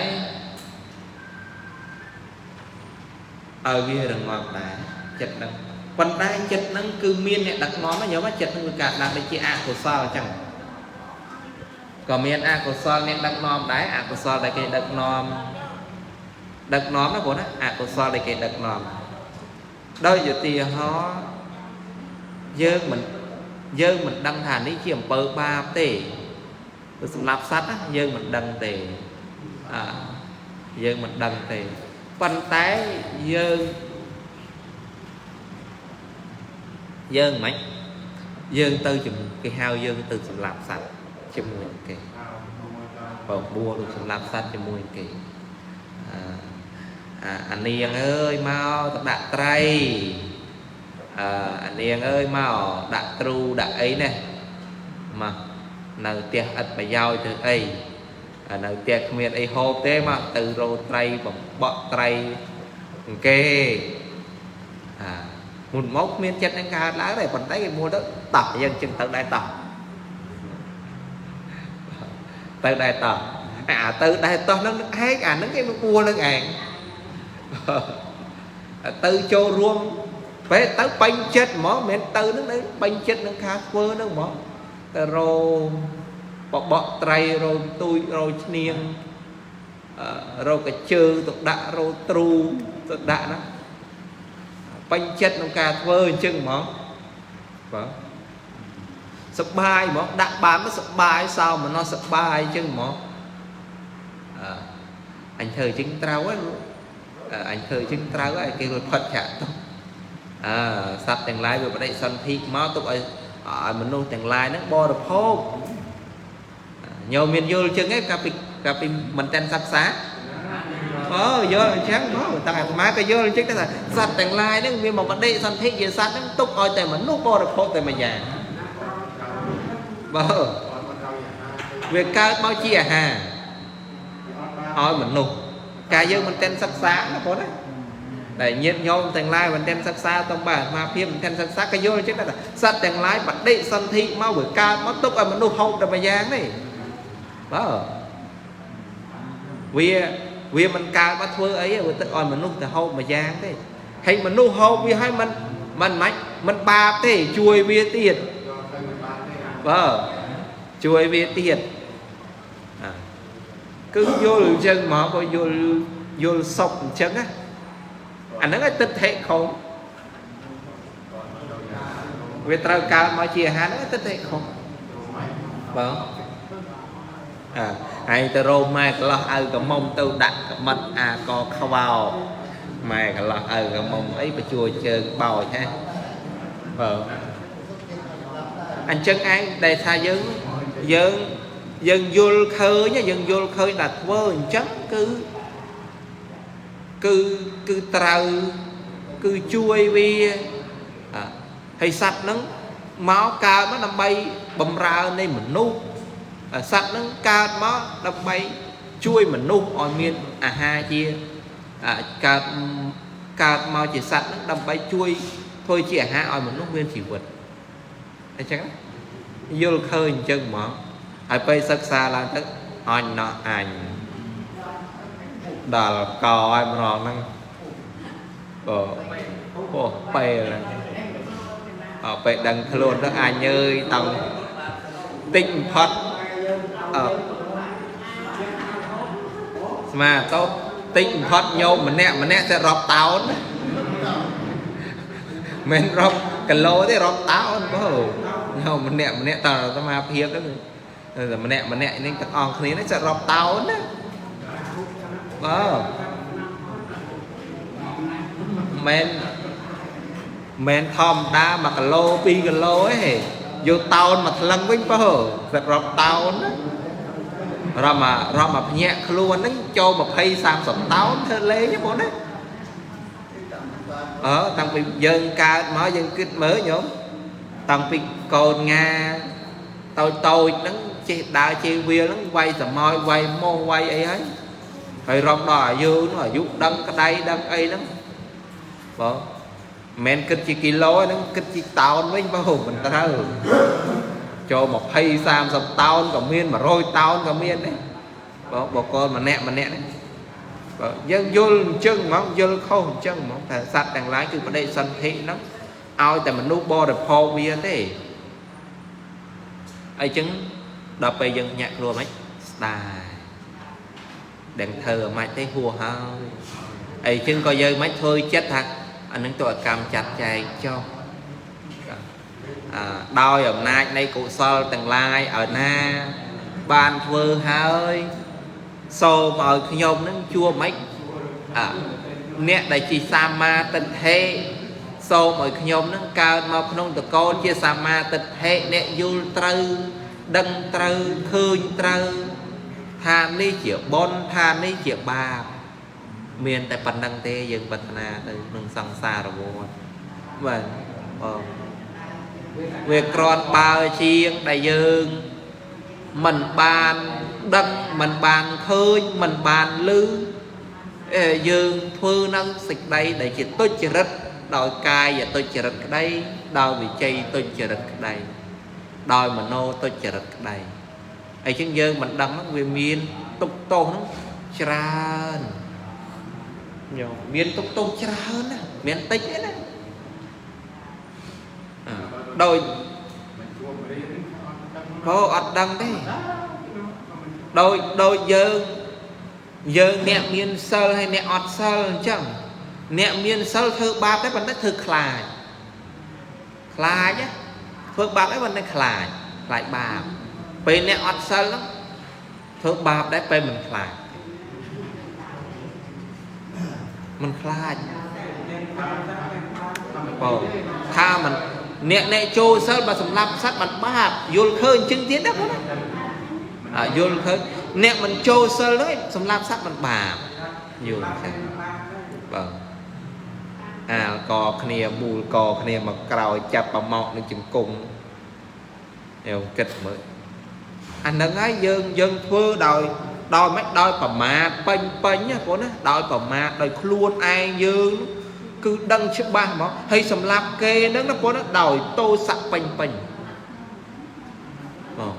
ឲ្យវារងាប់ដែរចិត្តហ្នឹងប៉ុន្តែចិត្តហ្នឹងគឺមានអ្នកដឹកនាំណាញោមចិត្តហ្នឹងវាកើតឡើងដូចជាអកុសលអញ្ចឹងក៏មានអកុសលអ្នកដឹកនាំដែរអកុសលដែលគេដឹកនាំណាបងណាអកុសលដែលគេដឹកនាំដោយឧទាហរណ៍យើងមិនដឹងថានេះជាអំពើបាបទេគឺសម្រាប់សត្វណាយើងមិនដឹងទេយើងមិនដឹងទេប៉ុន្តែយើងមិនយើងទៅគេហៅយើងទៅសម្លាប់សត្វជាមួយគេ បើបួលដូចសម្លាប់សត្វជាមួយគេអានាងអើយមកទៅដាក់ត្រីអានាងអើយមកដាក់ទ្រូដាក់អីនេះមកនៅផ្ទះឥតប្រយោជន៍ធ្វើអីនៅផ្ទះគ្មានអីហូបទេមកទៅរោត្រីបំបក់ត្រីគេមុនមកគ្មានចិត្តនឹងកើតឡើងទេប៉ុន្តែគេមួលទៅតោះយើងចឹងទៅដែរតោះទៅដែរតោះអាទៅដែរតោះហ្នឹងឯងអាហ្នឹងគេមកមួលនឹងឯងទៅចូលរួមពេលទៅពេញចិត្តហ្មងមិនមែនទៅហ្នឹងពេញចិត្តនឹងការធ្វើហ្នឹងហ្មងទៅរោបបក់ត្រីរោទូចរោឈ្នៀងរោកជើទៅដាក់រោទ្រូទៅដាក់ណាពេញចិត្តក្នុងការធ្វើអញ្ចឹងហ្មងបាទសបាយហ្មងដាក់បានមកសបាយសោមនស្សសបាយអញ្ចឹងហ្មងអញធ្វើអញ្ចឹងត្រូវហើយអញធ្វើអញ្ចឹងត្រូវហើយគេរួចផុតចាក់ទៅសត្វទាំងឡាយវាបដិសន្ធិមកទុកឲ្យមនុស្សទាំងឡាយហ្នឹងបរិភោគញោមមានយល់អញ្ចឹងឯងកាលពីមិនទាន់សិក្សាអូយល់អញ្ចឹងបងតាំងអាត្មាក៏យល់អញ្ចឹងថាសត្វទាំងឡាយហ្នឹងវាមកបដិសន្ធិជាសត្វហ្នឹងទុកឲ្យតែមនុស្សបរិភោគតែមួយយ៉ាងបើវាកើតមកជាអាហារឲ្យមនុស្សកាលយើងមិនទាន់សិក្សាណាបងណាតែញាតិញោមទាំងឡាយមិនទាន់សិក្សាទៅបាទអាត្មាភាពមិនទាន់សិក្សាក៏យល់អញ្ចឹងថាសត្វទាំងឡាយបដិសន្ធិមកវាកើតមកទុកឲ្យមនុស្សហូបតែមួយយ៉ាងនេះបើវាមិនកើតមកធ្វើអីទេវាទឹកឲ្យមនុស្សទៅហូបមួយយ៉ាងទេហើយមនុស្សហូបវាឲ្យមិនមិនបាបទេជួយវាទៀតបើជួយវាទៀតគឺយល់អញ្ចឹងមកបើយល់សុខអញ្ចឹងណាអាហ្នឹងឯងទិដ្ឋិខុសវាត្រូវកើតមកជាអាហារហ្នឹងទិដ្ឋិខុសបើហើយទៅរោម៉ែកន្លោះឪកមុំទៅដាក់កមិតអាកខ្វោម៉ែកន្លោះឪកមុំអីបញ្ជួជើងបោចហ៎បើអញ្ចឹងឯងដែលថាយើងយល់ឃើញយើងយល់ឃើញថាធ្វើអញ្ចឹងគឺគឺត្រូវគឺជួយវាហើយសត្វហ្នឹងមកកើតមកដើម្បីបំរើនៃមនុស្សសត្វហ្នឹងកើតមកដើម្បីជួយមនុស្សឲ្យមានអាហារជាកើតមកជាសត្វហ្នឹងដើម្បីជួយធ្វើជាអាហារឲ្យមនុស្សមានជីវិតអញ្ចឹងយល់ឃើញអញ្ចឹងហ្មងហើយពេលសិក្សាឡើងទៅអញណោះអញដល់កឲ្យម្ដងហ្នឹងបើពោះពេលអពេលដឹងខ្លួនទៅអញអើយតង់តិចបំផុតស្មាតោតិចបំផុតញោមម្នាក់ម្នាក់ទៅរាប់តោនមិនរាប់គីឡូទេរាប់តោនបងញោមម្នាក់ម្នាក់តសមាភាពហ្នឹងម្នាក់ម្នាក់នេះទាំងអង្គគ្នានេះจะរាប់តោនណាបើមិនធម្មតា1គីឡូ2គីឡូទេយកតោនមកថ្លឹងវិញបើសិតរាប់តោនណារាប់មកភ្ញាក់ខ្លួនហ្នឹងចូល20 30តោនធ្វើលេងហ្នឹងបងណាតាំងពីយើងកើតមកយើងគិតមើលញោមតាំងពីកូនងាតូចតូចហ្នឹងចេះដើរចេះវាលហ្នឹងវាយសមោយវាយម៉ោះវាយអីហើយហើយរំដល់អាយុនោះអាយុដឹងក្តីដឹងអីហ្នឹងបងមិនគិតជាគីឡូហ្នឹងគិតជាតោនវិញបងមិនត្រូវចូល20 30តោនក៏មាន100តោនក៏មានដែរបងបកលម្នាក់ម្នាក់ហ្នឹងបើយើងយល់អញ្ចឹងហ្មងយល់ខុសអញ្ចឹងហ្មងថាសត្វទាំងឡាយគឺបដិសន្ធិហ្នឹងឲ្យតែមនុស្សបរិភោគវាទេអីចឹងដល់ពេលយើងញាក់ខ្លួនមិនស្ដាយដឹងធ្វើអាម៉េចទេហួហើយអីចឹងក៏យើងមិនធ្វើចិត្តថាអានឹងទៅកម្មចាត់ចែងចុះដោយអំណាចនៃកុសលទាំងឡាយឲ្យណាបានធ្វើហើយសូមឲ្យខ្ញុំនឹងជួបមិនអ្នកដែលជាសម្មាទិដ្ឋិសូមឲ្យខ្ញុំនឹងកើតមកក្នុងតកូលជាសម្មាទិដ្ឋិអ្នកយល់ត្រូវដឹងត្រូវឃើញត្រូវ ថានេះជាបុណ្យថានេះជាបាបមានតែប៉ុណ្្នឹងទេយើងប្រាថ្នាទៅក្នុងសង្សារវដ្តបាទបងវាក្រាន់បើជាងដែលយើងមិនបានដឹងមិនបានឃើញមិនបានឮយើងធ្វើនៅសេចក្តីដែលជាទុច្ចរិតដោយកាយទុច្ចរិតក្តីដោយវិជ័យទុច្ចរិតក្តីដោយមโนទុច្ចរិតក្តីអីចឹងយើងមិនដឹងហ្នឹងវាមានទុកទោសហ្នឹងច្រើនញោមមានទុកទោសច្រើនណាមានតិចទេណាដោយក៏អត់ដឹងទេដោយយើងអ្នកមានសិលហើយអ្នកអត់សិលអញ្ចឹងអ្នកមានសិលធ្វើបាបដែរប៉ុន្តែធ្វើខ្លាចខ្លាចធ្វើបាបដែរប៉ុន្តែខ្លាចខ្លាចបាបពេលអ្នកអត់សិលហ្នឹងធ្វើបាបដែរពេលមិនខ្លាចមិនខ្លាចបងថាមិនអ្នកចូលសិលបើសម្លាប់សត្វមិនបាបយល់ឃើញអញ្ចឹងទៀតណាបងណាយល់ឃើញអ្នកមិនចូលសិលហ្នឹងសម្លាប់សត្វមិនបាបយល់ឃើញបងអាលកគ្នាមូលកគ្នាមកក្រោយចាប់ប្រម៉ោកនឹងជង្គង់ខ្ញុំគិតមើលអាហ្នឹងហើយយើងធ្វើដោយមិនដោយប្រមាទពេញពេញណាបងណាដោយប្រមាទដោយខ្លួនឯងយើងគឺដឹងច្បាស់ហ្មងហើយសម្លាប់គេហ្នឹងណាបងណាដោយទោសៈពេញពេញបង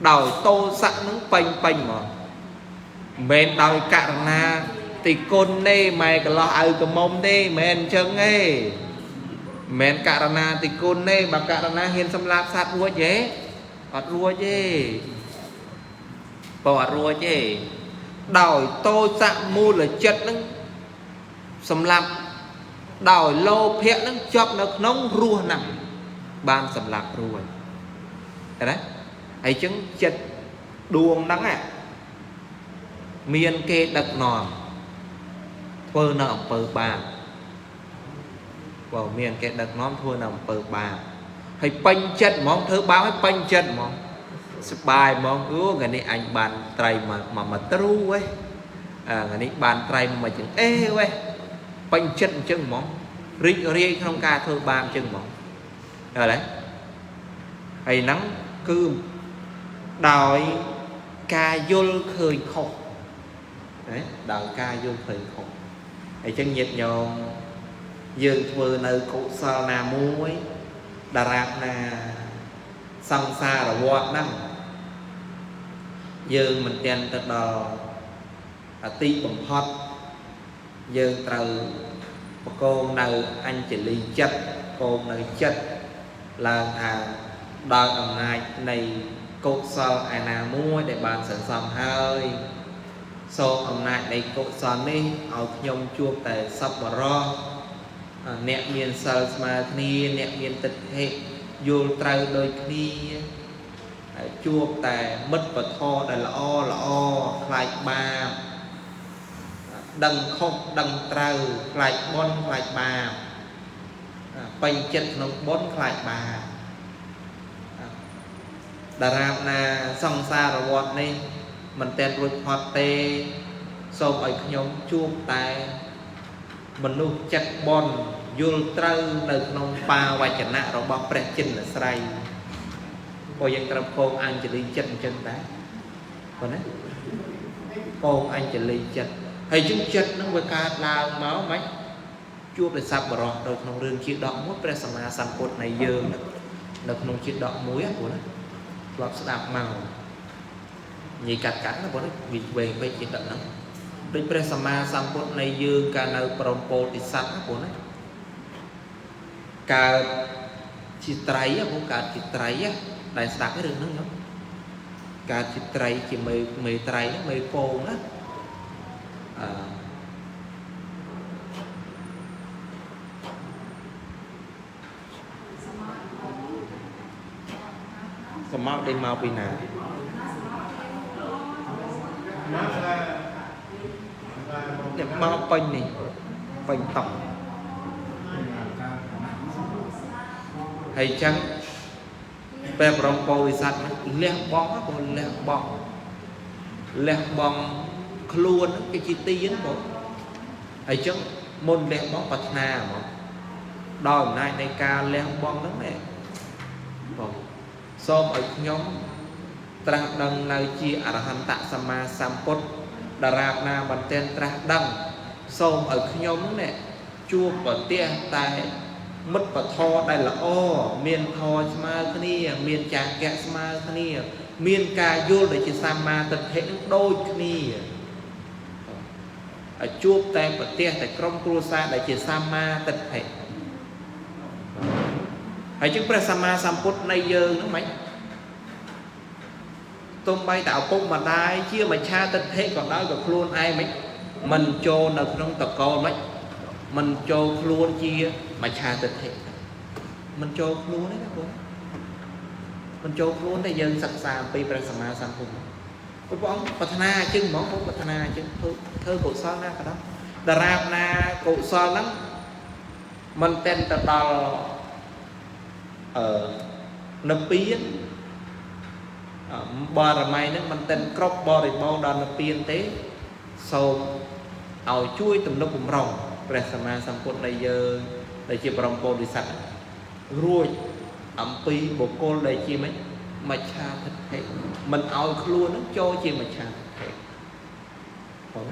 ដោយទោសៈហ្នឹងពេញពេញហ្មងមិនមែនដោយករណាទីគុណទេម៉ែកន្លោះឪកមុំទេមិនមែនអញ្ចឹងទេមិនមែនករណាទីគុណទេបើករណាហ៊ានសម្លាប់សត្វរួចទេអត់រួចទេបើអត់រួចទេដោយទោសៈមូលចិត្តហ្នឹងសម្លាប់ដោយលោភៈហ្នឹងជាប់នៅក្នុងរសហ្នឹងបានសម្លាប់រួចណាហើយចឹងចិត្តដួងហ្នឹងមានគេដឹកនាំធ្វើនៅអំពើបាបបើមានគេដឹកនាំធ្វើនៅអំពើបាបហើយពេញចិត្តហ្មងធ្វើបាបហើយពេញចិត្តហ្មងសប្បាយហ្មងអូថ្ងៃនេះអញបានត្រីមកទ្រូហ៎ថ្ងៃនេះបានត្រីមកចឹងអេវ៉េពេញចិត្តអញ្ចឹងហ្មងរីករាយក្នុងការធ្វើបាបអញ្ចឹងហ្មងយល់ទេហើយហ្នឹងគឺដោយការយល់ឃើញខុសណាដោយការយល់ឃើញខុសអញ្ចឹងញាតិញោមយើងធ្វើនៅកុសលណាមួយតារាបណាសង្សារវដ្តហ្នឹងយើងមិនទាន់ទៅដល់អតិបំផុតយើងត្រូវប្រកងនៅអញ្ជលីចិត្តកងនៅចិត្តឡើងថាដោយអំណាចនៃកុសលឯណាមួយដែលបានសន្សំហើយសូមអំណាចនៃកុសលនេះឲ្យខ្ញុំជួបតែសប្បុរសអ្នកមានសិលស្មើគ្នាអ្នកមានទិដ្ឋិយល់ត្រូវដូចគ្នាហើយជួបតែមិត្តពធដែលល្អល្អខ្លាចបាបដឹងខុសដឹងត្រូវខ្លាចបុណ្យខ្លាចបាបពេញចិត្តក្នុងបុណ្យខ្លាចបាបតារាបណាសង្សារវដ្តនេះមិនទាន់រួចផុតទេសូមឲ្យខ្ញុំជួបតែមនុស្សចិត្តបុណ្យយល់ត្រូវនៅក្នុងបាវចនៈរបស់ព្រះចិនស្រីព្រោះយើងត្រូវកងអញ្ជលីចិត្តអញ្ចឹងដែរបងណាកងអញ្ជលីចិត្តហើយជឹងចិត្តនឹងវាកើតឡើងមកមិនជួបដោយសប្បុរសនៅក្នុងរឿងជាដកមួយព្រះសម្មាសម្ពុទ្ធនៃយើងនៅក្នុងជាដកមួយណាបងណាធ្លាប់ស្ដាប់មកនិយាយកាត់កាត់ណាបងណាវាវែងពេកជាដកហ្នឹងដូចព្រះសម្មាសម្ពុទ្ធនៃយើងកាលនៅព្រមពោធិសត្វណាបងណាកើតជាត្រីបងកើតជាត្រីដែលស្ដាប់រឿងហ្នឹងខ្ញុំកើតជាត្រីជាមេត្រីហ្នឹងមេពងណាអឺសមោដេញមកពីណាអ្នកមកពេញនេះពេញតង់ហើយចឹងព្រះបរមពោធិសត្វលះបង់ក៏លះបង់ លះបង់ខ្លួនហ្នឹងគេជាទានបងហើយចឹងមុនលះបង់ប្រាថ្នាហ្មងដោយអំណាចនៃការលះបង់ហ្នឹងណែបងសូមឲ្យខ្ញុំត្រាស់ដឹងនៅជាអរហន្តសម្មាសម្ពុទ្ធដរាបណាមិនទាន់ត្រាស់ដឹងសូមឲ្យខ្ញុំនេះជួបប្រទះតែមិត្តពធដែលល្អមានធម៌ស្មើគ្នាមានចាកៈស្មើគ្នាមានការយល់ដែលជាសម្មាទិដ្ឋិនឹងដូចគ្នាឲ្យជួបតែប្រទះតែក្រុមគ្រួសារដែលជាសម្មាទិដ្ឋិហើយជាងព្រះសម្មាសម្ពុទ្ធនៃយើងហ្នឹងមិនទុំបីតែឪពុកម្ដាយជាមច្ឆាទិដ្ឋិក៏ដោយក៏ខ្លួនឯងមិនចូលនៅក្នុងតកូលមិនចូលខ្លួនជាមច្ឆាទិដ្ឋិមិនចូលខ្លួនទេណាបងមិនចូលខ្លួនទេយើងសិក្សាអំពីព្រះសម្មាសម្ពុទ្ធព្រះអង្គប្រាថ្នាអញ្ចឹងហ្មងបងប្រាថ្នាអញ្ចឹងធ្វើកុសលណាក៏ដោយដរាបណាកុសលហ្នឹងមិនតែនទៅដល់និព្វានបារមីហ្នឹងមិនតែនគ្រប់បរិបូរណ៍ដល់និព្វានទេសូមឲ្យជួយទំនុកបំរុងព្រះសម្មាសម្ពុទ្ធនៃយើងដែលជាបរមពោធិសត្វរួចអំពីបុគ្គលដែលជាមច្ឆាទិដ្ឋិមិនឲ្យខ្លួននឹងចូលជាមច្ឆាទិដ្ឋិបង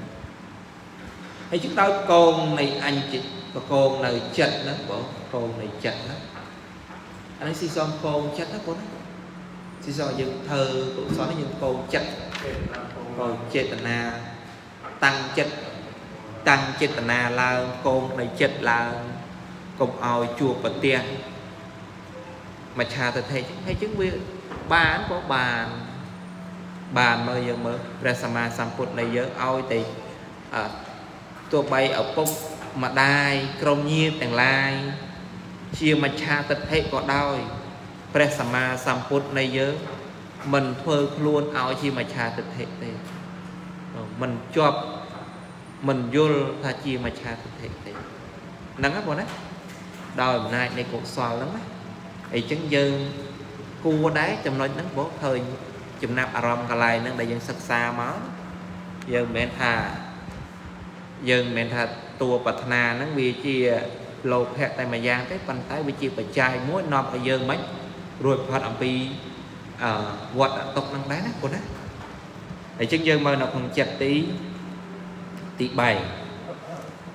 ហើយជិះដោយកងនៃអញ្ជិបកងនៅចិត្តហ្នឹងបងកងនៃចិត្តហ្នឹងអានេះស៊ីសំកងចិត្តណាបងស៊ីសំយើងធ្វើកុសលយើងកងចិត្តកងចេតនាតាំងចិត្តតាំងចេតនាឡើងកងនៃចិត្តឡើងកុំឲ្យជួបប្រទះមច្ឆាទិដ្ឋិហើយចឹងវាបានក៏បានបានមើលយើងមើលព្រះសម្មាសម្ពុទ្ធនៃយើងឲ្យតែទោះបីឪពុកម្ដាយក្រុមញាតិទាំងឡាយជាមច្ឆាទិដ្ឋិក៏ដោយព្រះសម្មាសម្ពុទ្ធនៃយើងមិនធ្វើខ្លួនឲ្យជាមច្ឆាទិដ្ឋិទេមិនជាប់មិនយល់ថាជាមច្ឆាទិដ្ឋិទេហ្នឹងណាបងណាដោយអំណាចនៃកុសលហ្នឹងណាអីចឹងយើងគួរដែរចំណុចហ្នឹងបងឃើញចំណាប់អារម្មណ៍កន្លែងហ្នឹងដែលយើងសិក្សាមកយើងមិនមែនថាតួប្រាថ្នាហ្នឹងវាជាលោភៈតែមួយយ៉ាងទេប៉ុន្តែវាជាបច្ច័យមួយនាំឲ្យយើងមិនរួចផុតអំពីវដ្តទុក្ខហ្នឹងដែរណាបងណាអញ្ចឹងយើងមើលនៅក្នុងចិត្តទី3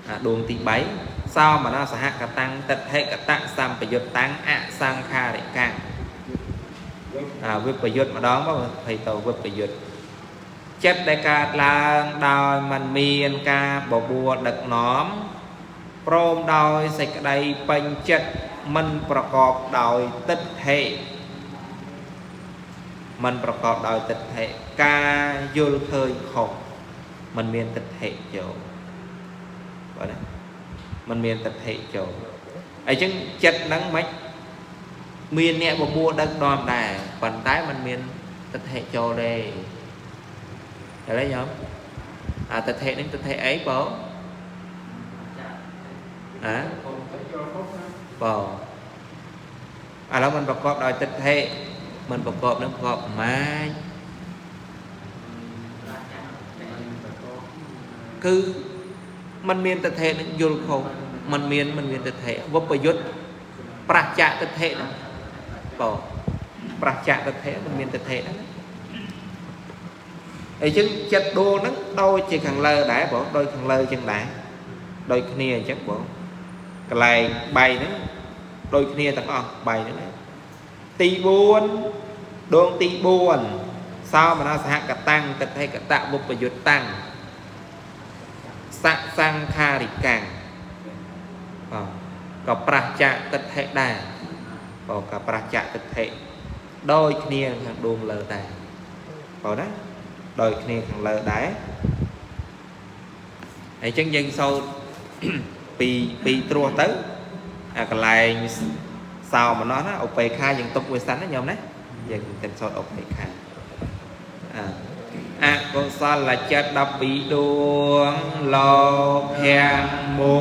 អាដួងទី3សោមនសហកតាំងទិដ្ឋិកតៈសម្បយុត្តតាំងអសង្ខារិកាំងអាវិបយុត្តម្ដងបងភ័យទៅវិបយុត្តចិត្តដែលកើតឡើងដោយមិនមានការបបួលដឹកនាំព្រមដោយសេចក្តីពេញចិត្តមិនប្រកបដោយទិដ្ឋិមិនប្រកបដោយទិដ្ឋិការយល់ឃើញខុសមិនមានទិដ្ឋិចូលបាទណាមិនមានទិដ្ឋិចូលអញ្ចឹងចិត្តហ្នឹងមិនមានអ្នកបបួលដឹកនាំដែរប៉ុន្តែมันមានទិដ្ឋិចូលទេឥឡូវញោមអាទិដ្ឋិហ្នឹងទិដ្ឋិអីបងអាបងឥឡូវมันប្រកបដោយទិដ្ឋិมันប្រកបនឹងប្រកបម៉ាចគឺมันមានទិដ្ឋិនឹងយល់ខុសมันមានទិដ្ឋិវបយុទ្ធប្រច្ចទិដ្ឋិហ្នឹងបងប្រច្ចទិដ្ឋិมันមានទិដ្ឋិហ្នឹងអញ្ចឹងចិត្តដួលហ្នឹងដូចជាខាងលើដែរបងដូចខាងលើអញ្ចឹងដែរដូចគ្នាអញ្ចឹងបងកន្លែង3ហ្នឹងដូចគ្នាទាំងអស់3ហ្នឹងណាទី4ដងទី4សោមនសហកតាំងទិដ្ឋិកតៈវបយុត្តតាំងសសង្ខារិកាំងបងក៏ប្រច្ចទិដ្ឋិដែរបងក៏ប្រច្ចទិដ្ឋិដូចគ្នាខាងដួងលើដែរបងណាដូចគ្នាខាងលើដែរអញ្ចឹងយើងសូត្រពីត្រួសទៅអាកន្លែងសោមនស្សណាឧបេក្ខាយើងទុកវាសិនណាញោមណាយើងទៅសូត្រឧបេក្ខាអកុសលចិត្ត12ដួងលោភៈមូ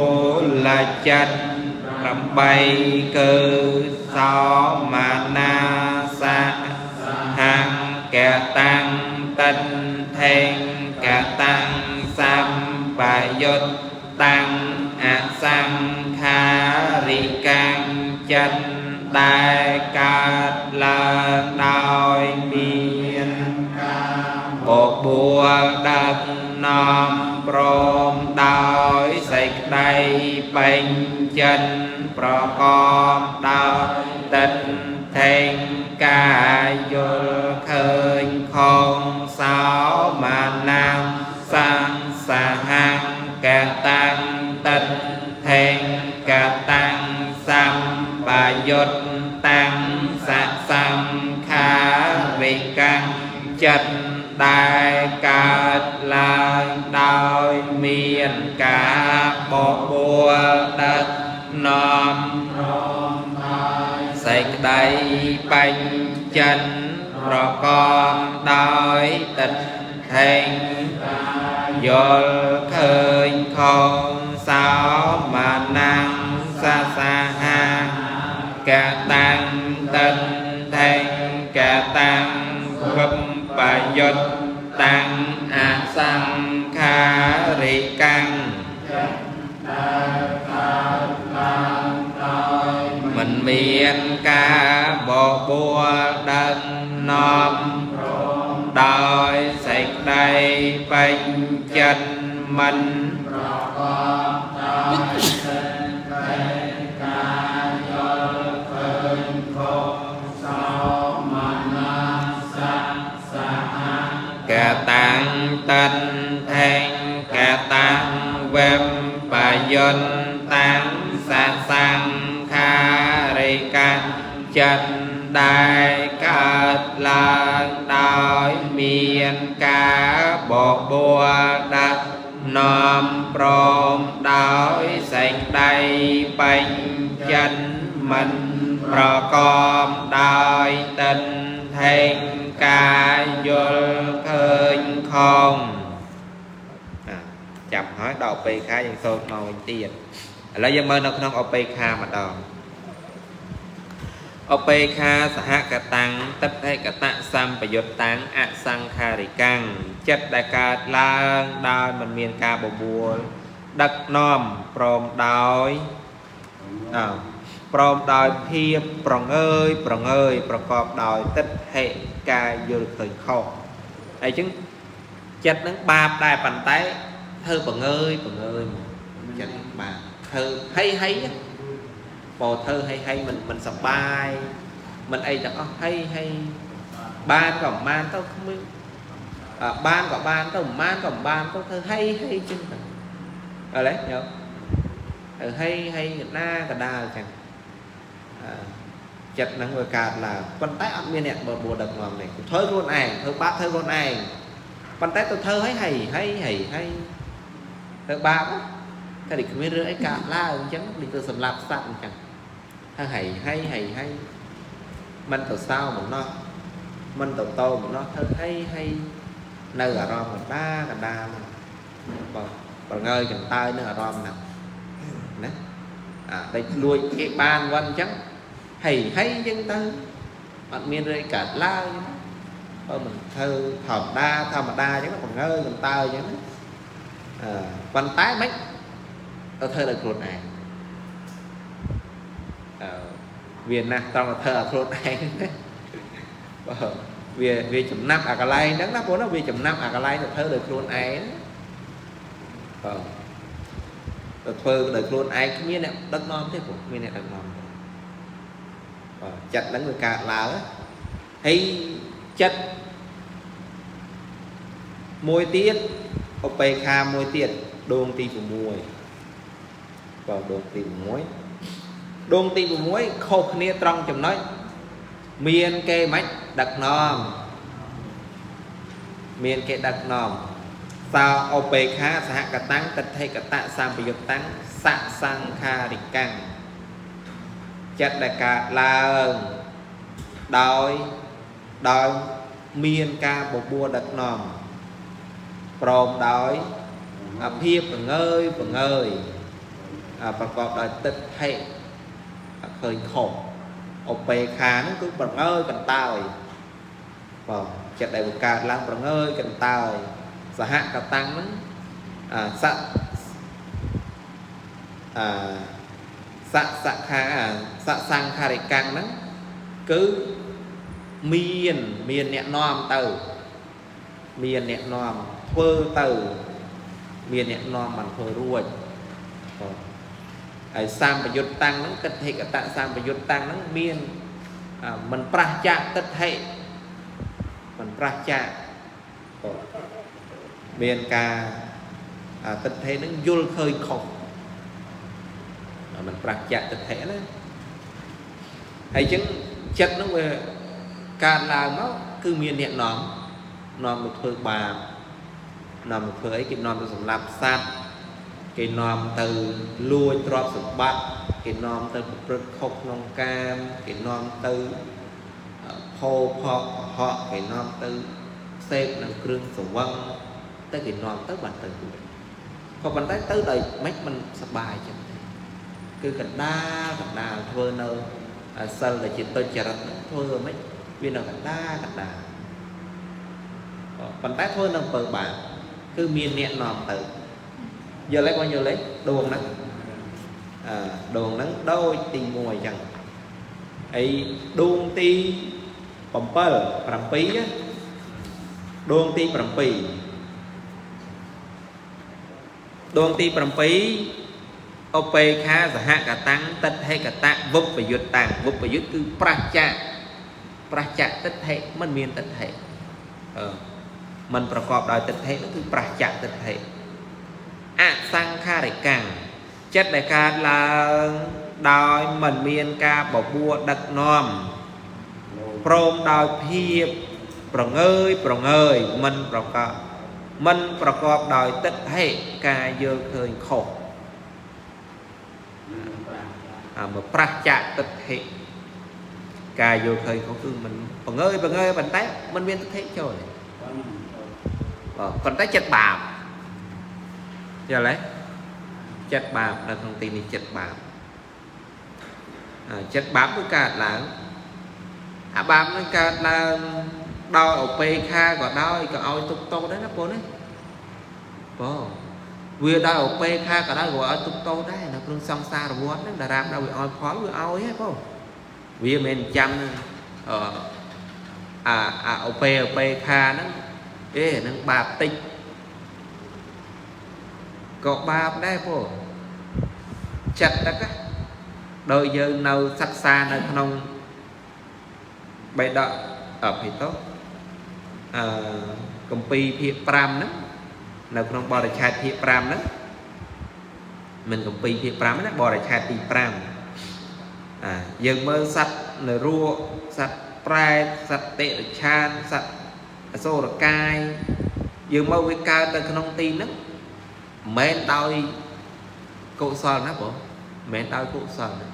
លចិត្ត8គឺសោមនាសហង្កតាំងតិដ្ឋ ថិកតាំងសម្បយុត្តតាំងអសង្ខារិកាំងចិត្តដែលកើតឡើងដោយមានបបួលដឹកនាំព្រមដោយសេចក្តីពេញចិត្តប្រកបដោយទិដ្ឋិកាយល់ឃើញខងសោមានាងសង្សហកតាំងទិដ្ឋិកតាំងសម្បយុត្តតាំងសសង្ខារិកាំងចិត្តដែលកើតឡើងដោយមានការបបួលដឹកនាំព្រមដោយសេចក្តីបញ្ចិនប្រកបដោយទិដ្ឋិយល់ឃើញខងសោមានាងសសហកតាំងទិដ្ឋិកតាំងវបយុត្តតាំងអសង្ខារិកាំងមិនមានការបបួលដឹកនាំដោយសេចក្តីពេញចិត្តមិនប្រកបដោយសេចក្តីកាយល់ឃើញខុសសោមនស្សសហកតាំងទិដ្ឋិកតាំងវបយុត្តតាំងសសង្ខារិកាចិត្តដែលកើតឡើងដោយមានការបបួលដឹកនាំព្រមដោយសេចក្តីពេញចិត្តមិនប្រកបដោយទិដ្ឋិកាយល់ឃើញខងចាប់ហើយដល់ឧបេក្ខាយើងសូត្រមកវិញទៀតឥឡូវយើងមើលនៅក្នុងឧបេក្ខាម្ដងឧបេក្ខាសហកតាំងទិដ្ឋិកតសម្បយុត្តតាំងអសង្ខារិកាំងចិត្តដែលកើតឡើងដោយមិនមានការបបួលដឹកនាំព្រមដោយភាពប្រងើយប្រងើយប្រកបដោយទិដ្ឋិកាយល់ឃើញខុសហើយចឹងចិត្តនឹងបាបដែរប៉ុន្តែធ្វើប្រងើយប្រងើយចិត្តបាបធ្វើហីហីបើធ្វើហីហីមិនសប្បាយមិនអីទាំងអស់ហីហីបានក៏មិនបានទៅគ្មានបានក៏បានទៅមិនបានក៏មិនបានទៅធ្វើហីហីចឹងទៅអត់ទេញោមធ្វើហីហីកណាកដាលចឹងចិត្តហ្នឹងវាកើតឡើងប៉ុន្តែអត់មានអ្នកបបួលដឹកនាំទេធ្វើខ្លួនឯងធ្វើបាបធ្វើខ្លួនឯងប៉ុន្តែទៅធ្វើហីហីហីហីហីធ្វើបាបតែដូចគ្មានរឿងអីកើតឡើងអញ្ចឹងដូចទៅសម្លាប់សត្វអញ្ចឹងហើយហីហីហីមិនទៅសោម្នោះមិនទៅតោម្នោះធ្វើហីហីនៅអារម្មណ៍កដាកដាលបើប្រងើយកន្តើយនឹងអារម្មណ៍ហ្នឹងណាអាតែលួចគេបានវិញអញ្ចឹងហីហីអញ្ចឹងទៅអត់មានរឿងអីកើតឡើងបើមិនធ្វើធម្មតាធម្មតាអញ្ចឹងប្រងើយកន្តើយអញ្ចឹងណាប៉ុន្តែមិនទៅធ្វើដោយខ្លួនឯងវាណាស់ត្រង់ទៅធ្វើឲ្យខ្លួនឯងបើវាចំណាប់អាកន្លែងហ្នឹងណាបងណាវាចំណាប់អាកន្លែងទៅធ្វើដោយខ្លួនឯងបើទៅធ្វើដោយខ្លួនឯងគ្មានអ្នកដឹកនាំទេបងគ្មានអ្នកដឹកនាំទេបើចិត្តហ្នឹងវាកើតឡើងហើយចិត្តមួយទៀតឧបេក្ខាមួយទៀតដួងទី6បើដួងទី6ដួងទី6ខុសគ្នាត្រង់ចំណុចមានគេមិនដឹកនាំមានគេដឹកនាំសោឧបេក្ខាសហកតាំងទិដ្ឋិកតសម្បយុត្តតាំងសសង្ខារិកាំងចិត្តដែលកើតឡើងដោយមានការបបួលដឹកនាំព្រមដោយភាពប្រងើយប្រងើយប្រកបដោយទិដ្ឋិឃើញខុសឧបេក្ខាហ្នឹងគឺប្រងើយកន្តើយបង ចិត្តដែលបង្កើតឡើងប្រងើយកន្តើយសហកតាំងហ្នឹងអាសៈអាសៈសខាសៈសង្ខារិកាំងហ្នឹងគឺមានអ្នកនាំទៅមានអ្នកនាំធ្វើទៅមានអ្នកនាំបានធ្វើរួចហើយសម្បយុត្តតាំងហ្នឹងទិដ្ឋិកតៈសម្បយុត្តតាំងហ្នឹងមានមិនប្រះចាកទិដ្ឋិមិនប្រះចាកមានការទិដ្ឋិហ្នឹងយល់ឃើញខុសមិនប្រះចាកទិដ្ឋិណាហើយអញ្ចឹងចិត្តហ្នឹងវាកើតឡើងមកគឺមានអ្នកនាំមកធ្វើបាបនាំមកធ្វើអីគេនាំទៅសម្លាប់សត្វគេនាំទៅលួចទ្រព្យសម្បត្តិគេនាំទៅប្រព្រឹត្តខុសក្នុងកាមគេនាំទៅផោផកហក់គេនាំទៅសេពនៅគ្រឿងស្រវឹងទៅគេនាំទៅបានទៅរួចក៏ប៉ុន្តែទៅដោយមិនមិនសប្បាយចិត្តទេគឺកណ្ដាលធ្វើនៅសិលដែលជាទុច្ចរិតធ្វើមិនវានៅកណ្ដាលប៉ុន្តែធ្វើនៅអំពើបាបគឺមានអ្នកនាំទៅយល់ទេបងយល់ទេដួងហ្នឹងដួងហ្នឹងដូចទី1អញ្ចឹងហើយដួងទី7 7ដួងទី7ដួងទី7ឧបេខាសហកតាំងទិដ្ឋិកតៈវុបយុត្តតាំងវុបយុត្តគឺប្រះចាកទិដ្ឋិមិនមានទិដ្ឋិមិនប្រកបដោយទិដ្ឋិនោះគឺប្រះចាកទិដ្ឋិអសង្ខារិកាំងចិត្តដែលកើតឡើងដោយមិនមានការបបួលដឹកនាំព្រមដោយភាពប្រងើយមិនប្រកបដោយទិដ្ឋិការយល់ឃើញខុសមកប្រះចាកទិដ្ឋិការយល់ឃើញខុសគឺមិនប្រងើយប៉ុន្តែមិនមានទិដ្ឋិចូលទេបាទប៉ុន្តែចិត្តបាបយល់ទេចិត្តបាបនៅក្នុងទីនេះចិត្តបាបចិត្តបាបគឺកើតឡើងអាបាបនឹងកើតឡើងដោយឧបេខាក៏ដោយក៏ឲ្យទុកតោដែរណាបងណាបងវាដោយឧបេខាក៏ដោយក៏ឲ្យទុកតោដែរនៅក្នុងសង្សារវដ្តហ្នឹងតារាបដល់វាឲ្យផលវាឲ្យហ៎បងវាមិនចាំអាឧបេខាហ្នឹងអេហ្នឹងបាបតិចក៏បាបដែរបងចិត្តដឹកដោយយើងនៅសិក្សានៅក្នុងបិដកអភិតោកម្ពីភាគ5ហ្នឹងនៅក្នុងបរិឆេទភាគ5ហ្នឹងមិនកម្ពីភាគ5ណាបរិឆេទទី5យើងមើលសត្វនរកសត្វប្រែតសត្វតិរិឆានសត្វអសុរកាយយើងមកវាកើតទៅក្នុងទីហ្នឹងមិនមែនដោយកុសលណាបងមិនមែនដោយកុសលណា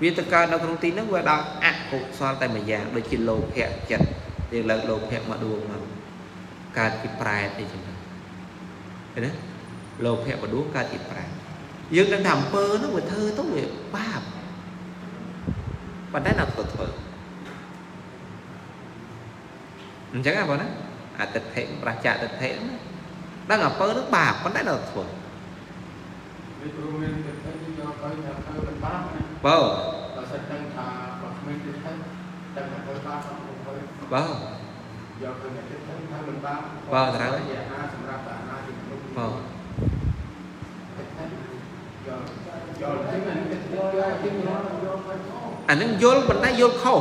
វាទៅកើតនៅក្នុងទីហ្នឹងវាដោយអកុសលតែមួយយ៉ាងដូចជាលោភៈចិត្តយើងលើកលោភៈមកដួងមកកើតជាប្រែតអីចឹងឃើញទេលោភៈមកដួងកើតជាប្រែតយើងដឹងថាអំពើហ្នឹងវាធ្វើទៅវាបាបប៉ុន្តែនៅធ្វើអញ្ចឹងហ៎បងណាអតិថិប្រះចាកទិដ្ឋិហ្នឹងដឹងអំពើហ្នឹងបាបប៉ុន្តែនៅធ្វើវាព្រមមានទិដ្ឋិយកទៅថាធ្វើមិនបាបណាបើបើសិនដឹងថាបើគ្មានទិដ្ឋិដឹងថាធ្វើបាបអត់ធ្វើបើយកទៅទិដ្ឋិថាមិនបាបបើត្រូវជាអាហារសម្រាប់អាហារទីមនុស្សបើទិដ្ឋិយកយកទីនេះយកទីនេះយកទៅអានឹងយល់ប៉ុន្តែយល់ខុស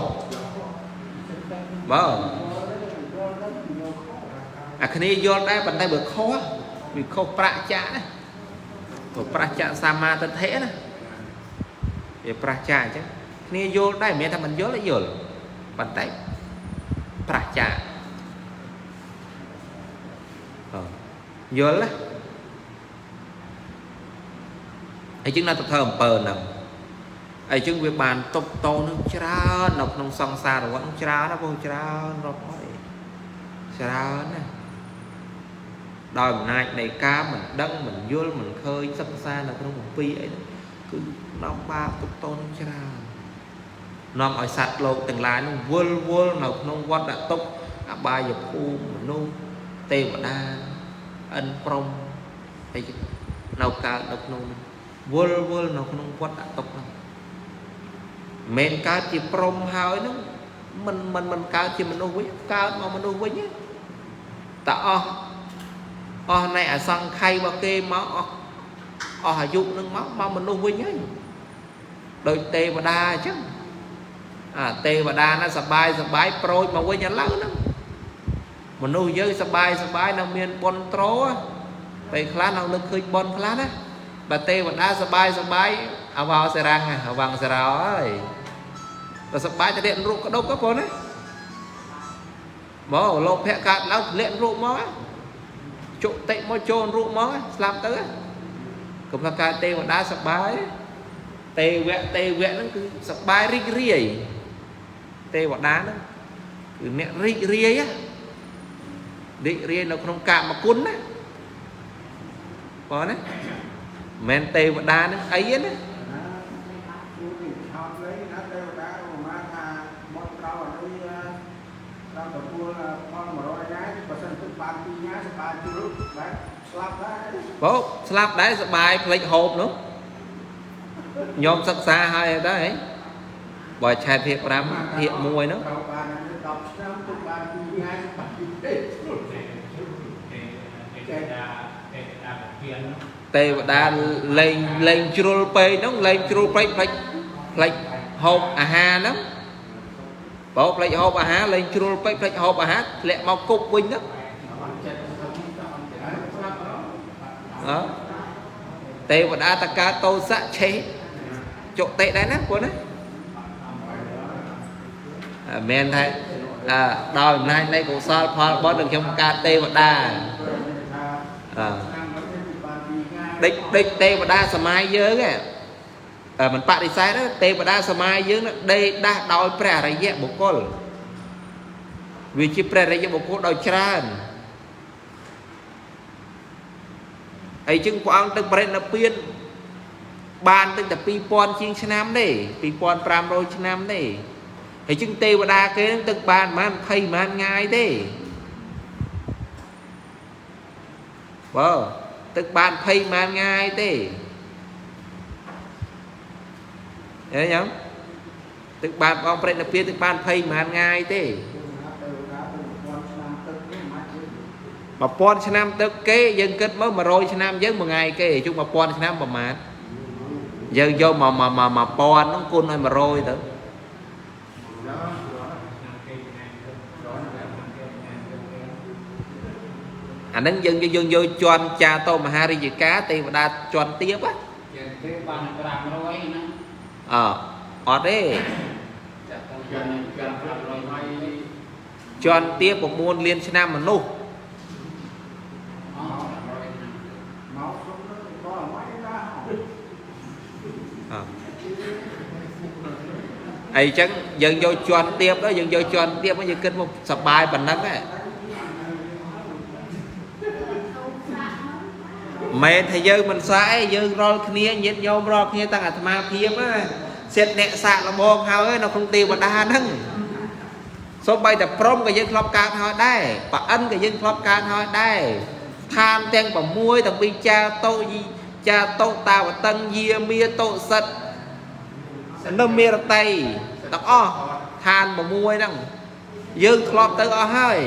បើអាគ្នាយល់ដែរប៉ុន្តែបើខុសវាខុសប្រាក់ចាកណាបើប្រាក់ចាកសម្មាទិដ្ឋិណាវាប្រាក់ចាកអញ្ចឹងគ្នាយល់ដែរមិនមែនថាមិនយល់ទេយល់ប៉ុន្តែប្រាក់ចាកយល់ណាអញ្ចឹងនៅទៅធ្វើអំពើហ្នឹងអញ្ចឹងវាបានតបតនឹងច្រើននៅក្នុងសង្សារវដ្តច្រើនណាបងច្រើនរាប់អត់ទេច្រើនណាដោយអំណាចនៃការមិនដឹងមិនយល់មិនឃើញសិក្សានៅក្នុងគម្ពីរអីហ្នឹងគឺនាំបាបទុកតូនច្រើននាំឲ្យសត្វលោកទាំងឡាយហ្នឹងវិលវល់នៅក្នុងវដ្តទុក្ខ អបាយភូមិមនុស្សទេវតាឥន្ទព្រហ្មអីនៅកើតនៅក្នុងនោះវល់វល់នៅក្នុងវត្តអតុកហ្នឹងមិនកើតជាព្រហ្មហើយហ្នឹងមិនមិនមិនកើតជាមនុស្សវិញកើតមកមនុស្សវិញតើអស់អស់នៃអសង្ខ័យរបស់គេមកអស់អស់អាយុនឹងមកមកមនុស្សវិញហើយដូចទេវតាអញ្ចឹងអាទេវតាណាសបាយសបាយប្រូចមកវិញឥឡូវហ្នឹងមនុស្សយើងសបាយសបាយនៅមានបុណ្យត្រពេលខ្លះនៅនឹកឃើញបុណ្យខ្លះណាបើទេវតាសបាយសបាយអវោសេរាំងអវងសេរោហើយបើសបាយទៅរៀនរូបក្តុកក៏បងណាមកលោភៈកើតឡើងធ្លាក់រូបមកជុតិមកចូលរូបមកស្លាប់ទៅកុំថាកើតទេវតាសបាយទេវៈទេវៈហ្នឹងគឺសបាយរីករាយទេវតាហ្នឹងគឺអ្នករីករាយរីករាយនៅក្នុងកាមគុណណាបងណាមិនមែនទេវតាហ្នឹងអីទេណា ឆោតលេងណាទេវតាមកថាមកត្រូវអានេះដល់ទទួលផល100ថ្ងៃបើសិនទឹកបាន2ថ្ងៃសបាយជ្រុះបែបស្លាប់ដែរ បងស្លាប់ដែរសបាយផ្លេចហូបនោះញោមសិក្សាហើយដែរហ៎បើឆែតភាគ5ភាគ1នោះ ត្រូវបាន10ឆ្នាំទុកបាន2ថ្ងៃសបាយទេជ្រុះ ទេវតាទេវតាពៀន ទេវតាលេងលេងជ្រុលពេកហ្នឹងលេងជ្រុលពេកផ្លេចផ្លេចហូបអាហារហ្នឹងបងផ្លេចហូបអាហារលេងជ្រុលពេកផ្លេចហូបអាហារធ្លាក់មកគប់វិញហ្នឹង ស្លាប់ អើទេវតាតកាតោសៈឆេះជុតិដែរណាបងណាមែនថាអើដោយអំណាចនៃកុសលផលបុណ្យនឹងខ្ញុំកើតទេវតា ថាឆ្នាំនេះបាន2ថ្ងៃ ដេកដេកទេវតាសម័យយើងហ៎មិនបដិសេធទេវតាសម័យយើងដេកដាស់ដោយព្រះអរិយបុគ្គលវាជាព្រះអរិយបុគ្គលដោយច្រើនហើយជាងព្រះអង្គទៅបរិនិព្វានបានទៅតែ2000ជាងឆ្នាំទេ2500ឆ្នាំទេហើយជាងទេវតាគេនឹងទៅបានប្រហែល20ប្រហែលថ្ងៃទេបើទឹកបាន20ប្រហែលថ្ងៃទេឃើញទេទឹកបានបងប្រេតនិព្វានទឹកបាន20ប្រហែលថ្ងៃទេ ទេវតាទៅ1000ឆ្នាំទឹកនេះមិនអាច 1000ឆ្នាំទឹកគេយើងគិតមើល100ឆ្នាំយើងមួយថ្ងៃគេជុំ1000ឆ្នាំប្រហែលយើងយកមកមក1000ហ្នឹងគុណឲ្យ100ទៅ ឆ្នាំគេថ្ងៃទៅគេថ្ងៃទៅ អាហ្នឹងយើងយើងយកជន់ចាតោមហារាជការទេវតាជន់ទៀបណា ជាងទេបាន500ណា អអត់ទេ ចាក់ទៅជាង500ហើយ ជន់ទៀប9លានឆ្នាំមនុស្ស អស់500ឆ្នាំ មកសុំនោះក៏មិនដែរ អអីចឹងយើងយកជន់ទៀបទៅយើងយកជន់ទៀបមកយើងគិតមកសបាយប៉ុណ្ណឹងហ៎មែនថាយើងមិនសាកឯងយើងរាល់គ្នាញាតិញោមរាល់គ្នាតាំងអាត្មាភាពណាសិតអ្នកសាកលបងហើយនៅក្នុងទេវតាហ្នឹងសូម្បីតែព្រំក៏យើងធ្លាប់កើតហើយដែរប៉អិនក៏យើងធ្លាប់កើតហើយដែរឋានទាំង6ទាំងពីចាតោយីចាតោតាវតឹងយាមាតុសិទ្ធនៅមេរតីទាំងអស់ឋាន6ហ្នឹងយើងធ្លាប់ទៅអស់ហើយ